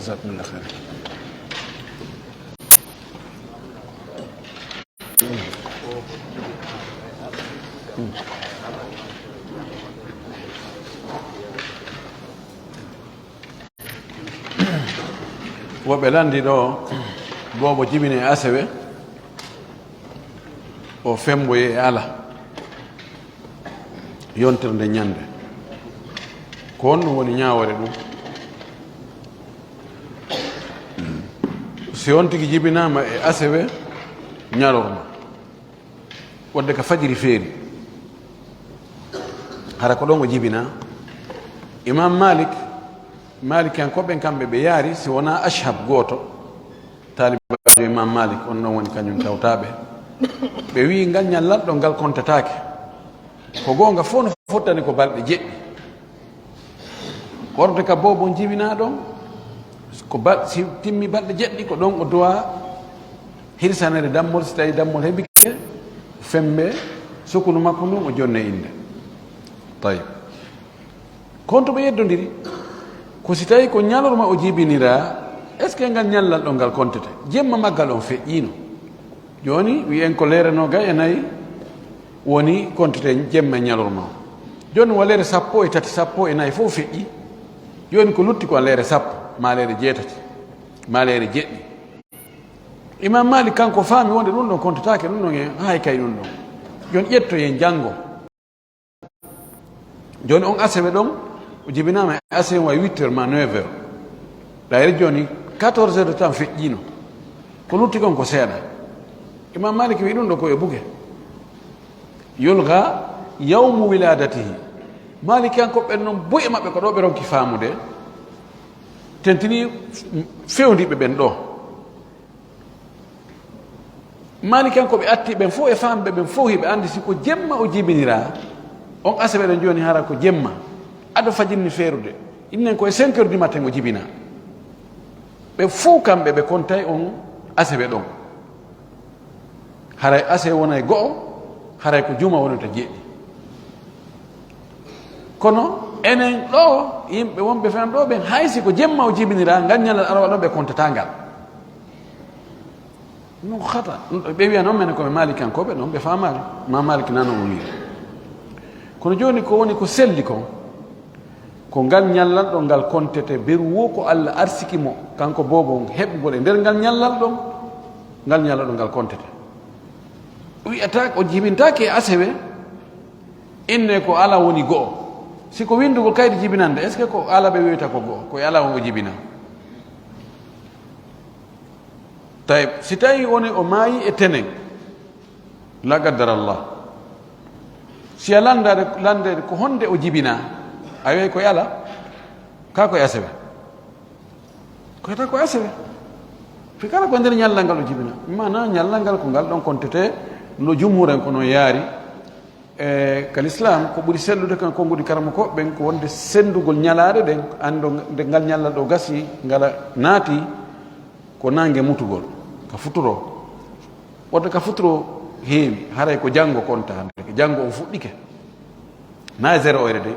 Jazakumullah khair. Woɓɓe lanndi ɗo, boobo jibine e asewe, o femboye e ala. Yontere nde ñande. Ko honɗum woni ñaawoore ɗum? Si on tigi jibinaama e asewe ñalorma, wadde ka fajiri feeri, hara ko ɗon o jibinaa. Imam Malik, Malikiyankooɓe ɓen kamɓe ɓe yaari, si wonaa Ashhab gooto, taalibaajo Imam Malik, on ɗon woni kañum tawtaaɓe. Ɓe wi'i ngal ñallal ɗo ngal kontataake. Ko goonga, fof no fottani ko balɗe jeɗɗi. Ɓorde ka boobo jibinaa ɗon, ko bal-, si timmi balɗe jeɗɗi, ko ɗon o duwa hirsanere dammol, si tawi dammol heɓike, fembe sukunu makko ndun, o jonne innde. Tayyib. Ko honto ɓe yeddondiri? Ko si tawi ko ñalorma o jibiniraa, est-ce que ngal ñallal ɗon ngal kontete? Jemma maggal on feƴƴiino. Jooni, wi'en ko leere noogay e nayi woni kontete jemma e ñalorma o. Jooni, waleere sappo e tati, sappo e nayi fof feƴƴi. Jooni, ko lutti ko waleere sappo, maa leere jeetati, maa leere jeɗɗi. Imam Malik kanko faami wonde ɗum ɗon kontataake ɗum ɗon en, hay kay ɗum ɗon. Jooni ƴettoyen janngo. Jooni on asewe ɗon, o jibinaama e asewe wayi huit heures ma neuf heures. Ɗayre jooni quatorze heures de temps feƴƴiino. Ko lutti kon ko seeɗa. Imam Malik wi ɗum ɗo ko e buge. Yulga yawmu wiladatihi. Malikiyankoɓe ɓen noon, buy e maɓɓe ko ɗo ɓe ronki faamude. Tentini fewndi ɓe ɓen ɗo. Malikiyankoɓe atti ɓen fof e faamɓe ɓen fof hiɓe anndi si ko jemma o jibinira, on asewe ɗon jooni hara ko jemma. Ado fajinni feerude. Innen ko e cinq heures du matin o jibina. Ɓe fof kamɓe ɓe kontay on asewe ɗon. Haray asewe wonay go'o, haray ko juma wonata jeeɗi. Kono enen ɗo, yimɓe wonɓe fen ɗo ɓen, hay si ko jemma o jibinira, ngal ñalal arowa ɗon ɓe kontata ngal. Ɗum ko hata. Ɓe wiya noon, menen ko ɓe Malikankoɓe, noon ɓe faamaali. Ma Malik nano o wiiri. Kono jooni ko woni ko selli kon, ko ngal ñallal ɗon ngal kontete, beru wo ko Allah arsiki mo, kanko boobo on, heɓugol e nder ngal ñallal ɗon, ngal ñallal ɗon ngal kontete. Wiyata o jibintaake e asewe, inne ko ala woni go'o. Si ko winndugol kaydi jibinande, est-ce que ko ala ɓe wiyata ko go'o? Ko e ala won o jibina. Tayib, si tawi woni o maayi e tenen, la qaddar Allah. Si a landaade, landeede ko honde o jibina, a wi'ay ko e ala, ka ko e asewe. Ko heta ko e asewe. Fi kala ko e nder ñallal ngal o jibina. Mana ñallal ngal ko ngal ɗon kontete no jumhuren ko noon yaari. E ka l'islam ko ɓuri sellude kan konguɗi karamoko ɓen ko wonde senndugol ñalaɗe ɗen, anndo nde ngal ñallal ɗo gasi, ngala naati ko nange mutugol, ka futuro. Wonde ka futuro heewi, haray ko janngo konta hannde, janngo on fuɗɗike. Na e zéro heure de,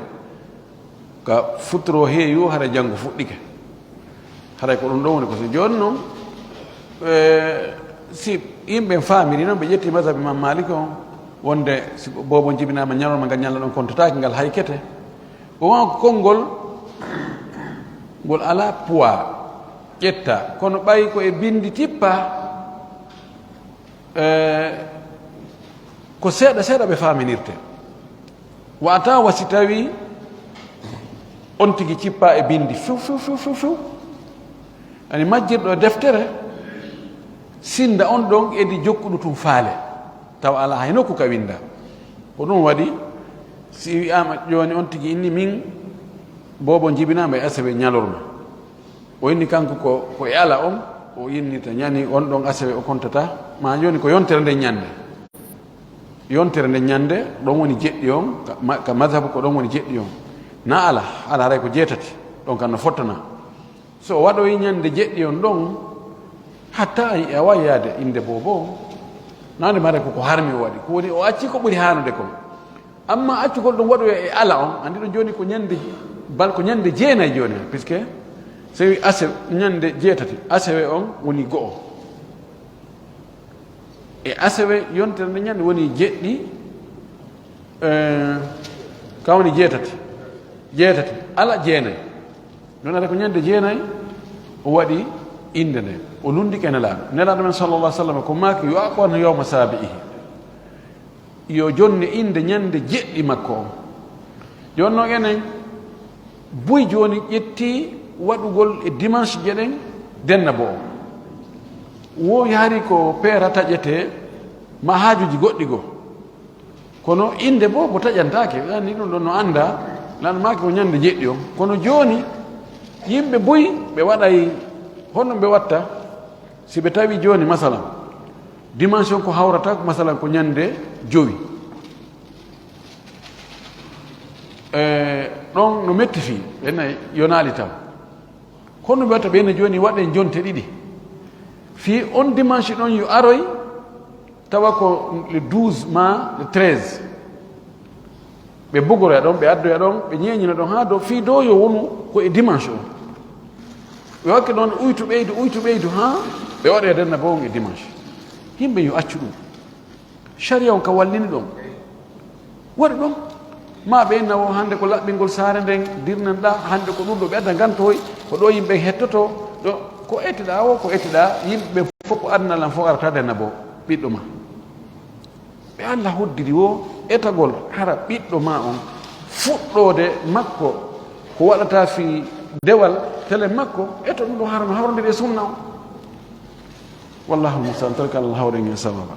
ka futuro heewi o, haray janngo fuɗɗike. Haray ko ɗum ɗon woni ko so jooni noon, e, si yimɓe faamiri noon, ɓe ƴetti mazhab Imam Malik on, wonde si ko boobo jibinaama ñalorma ngal ñalla ɗon kontataake ngal haykete. Ko won ko konngol ngol alaa poids ƴetta, kono ɓay ko e binndi tippa, e, ko seeɗa seeɗa ɓe faaminirte. Wata wa si tawi on tigi cippa e binndi few, few, few, few, few. Ani majjirɗo e deftere, sinnda on ɗon edi jokkuɗo tun faale. Tawa alaa hay nokku ka winnda. Ko ɗum waɗi, si wi'aama jooni on tigi inni min, boobo jibinaama e asewe ñalorma. O inni kanko ko, ko e ala on, o innita ñani on ɗon asewe o kontata, ma jooni ko yontere nden ñande. Yontere nden ñande, ɗon woni jeɗɗi on, ka ma-, ka mazhabu ko ɗon woni jeɗɗi on. Na ala, ala haray ko jeetati, ɗon kan no fottana. So o waɗoyi ñande jeɗɗi on ɗon, hatta a, a wawi yaade innde boobo on, nande mare ko ko harmi o waɗi, ko woni o acci ko ɓuri haanude kon. Amma accugol ɗum waɗoya e ala on, anndi ɗon jooni ko ñande bal, ko ñande jeenayi jooni, puisque so wi asewe, ñande jeetati, asewe on woni go'o. E asewe yontere nde ñande woni jeɗɗi, eh, ka woni jeetati. Jeetati, ala jeenayi. Ɗon ada ko ñande jeenayi, o waɗi innde nde. O lunndike Nelaaɗo. Nelaaɗo men sallallahu alaihi wasallam ko maaki, "Yu'aqu anhu yawma sabi'ihi." Yo jonne innde ñande jeɗɗi makko on. Jooni noon enen, buy jooni ƴetti waɗugol e dimanche jeɗen denna bo on. Wo yaari ko peera taƴete, ma haajuji goɗɗi goo. Kono innde bo, bo taƴantaake, yani ɗum ɗon no annda, lan maaki ko ñande jeɗɗi on. Kono jooni, yimɓe buy, ɓe waɗay, honno ɓe watta? Si ɓe tawi jooni, masalan, dimanche on ko hawrata, masalan, ko ñande jowi. E, ɗon no metti fii, ɓen nayi yonaali taw. Kono ɓe watta ɓen jooni waɗen jonte ɗiɗi. Fii on dimanche ɗon yo aroy, tawa ko le douze ma le treize. Ɓe bugoroya ɗon, ɓe addoya ɗon, ɓe ñeeñina ɗon haa dow, fii dow yo wonu ko e dimanche o. Ɓe wakke ɗon uytu ɓeydu, uytu ɓeydu haa ɓe waɗoya denna bo on e dimanche. Yimɓe yo accu ɗum. Sharia on ka wallini ɗon. Waɗi ɗon. Ma ɓe nawo hannde ko laɓɓingol saare nden, dirnan ɗa, hannde ko ɗum ɗo ɓe adda ngantoy, ko ɗo yimɓe hettoto, ɗo ko ettiɗa o, ko ettiɗa yimɓe Fof ko aduna lan fof arata de nabo ɓiɗɗo ma. Ɓe Allah hoddiri wo etagol hara ɓiɗɗo ma on fuɗɗoode makko ko waɗata fi dewal tele makko eto ɗum ɗo harama hawrondiri e sunna o. Wallahu mustaan, tan ko Allah hawren en sawaba.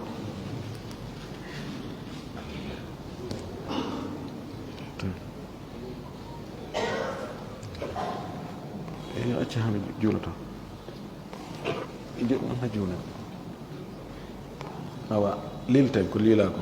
Eyo, acca haa mi juula tan. Juula, na juula. Awa, lilten ko liilaa ko.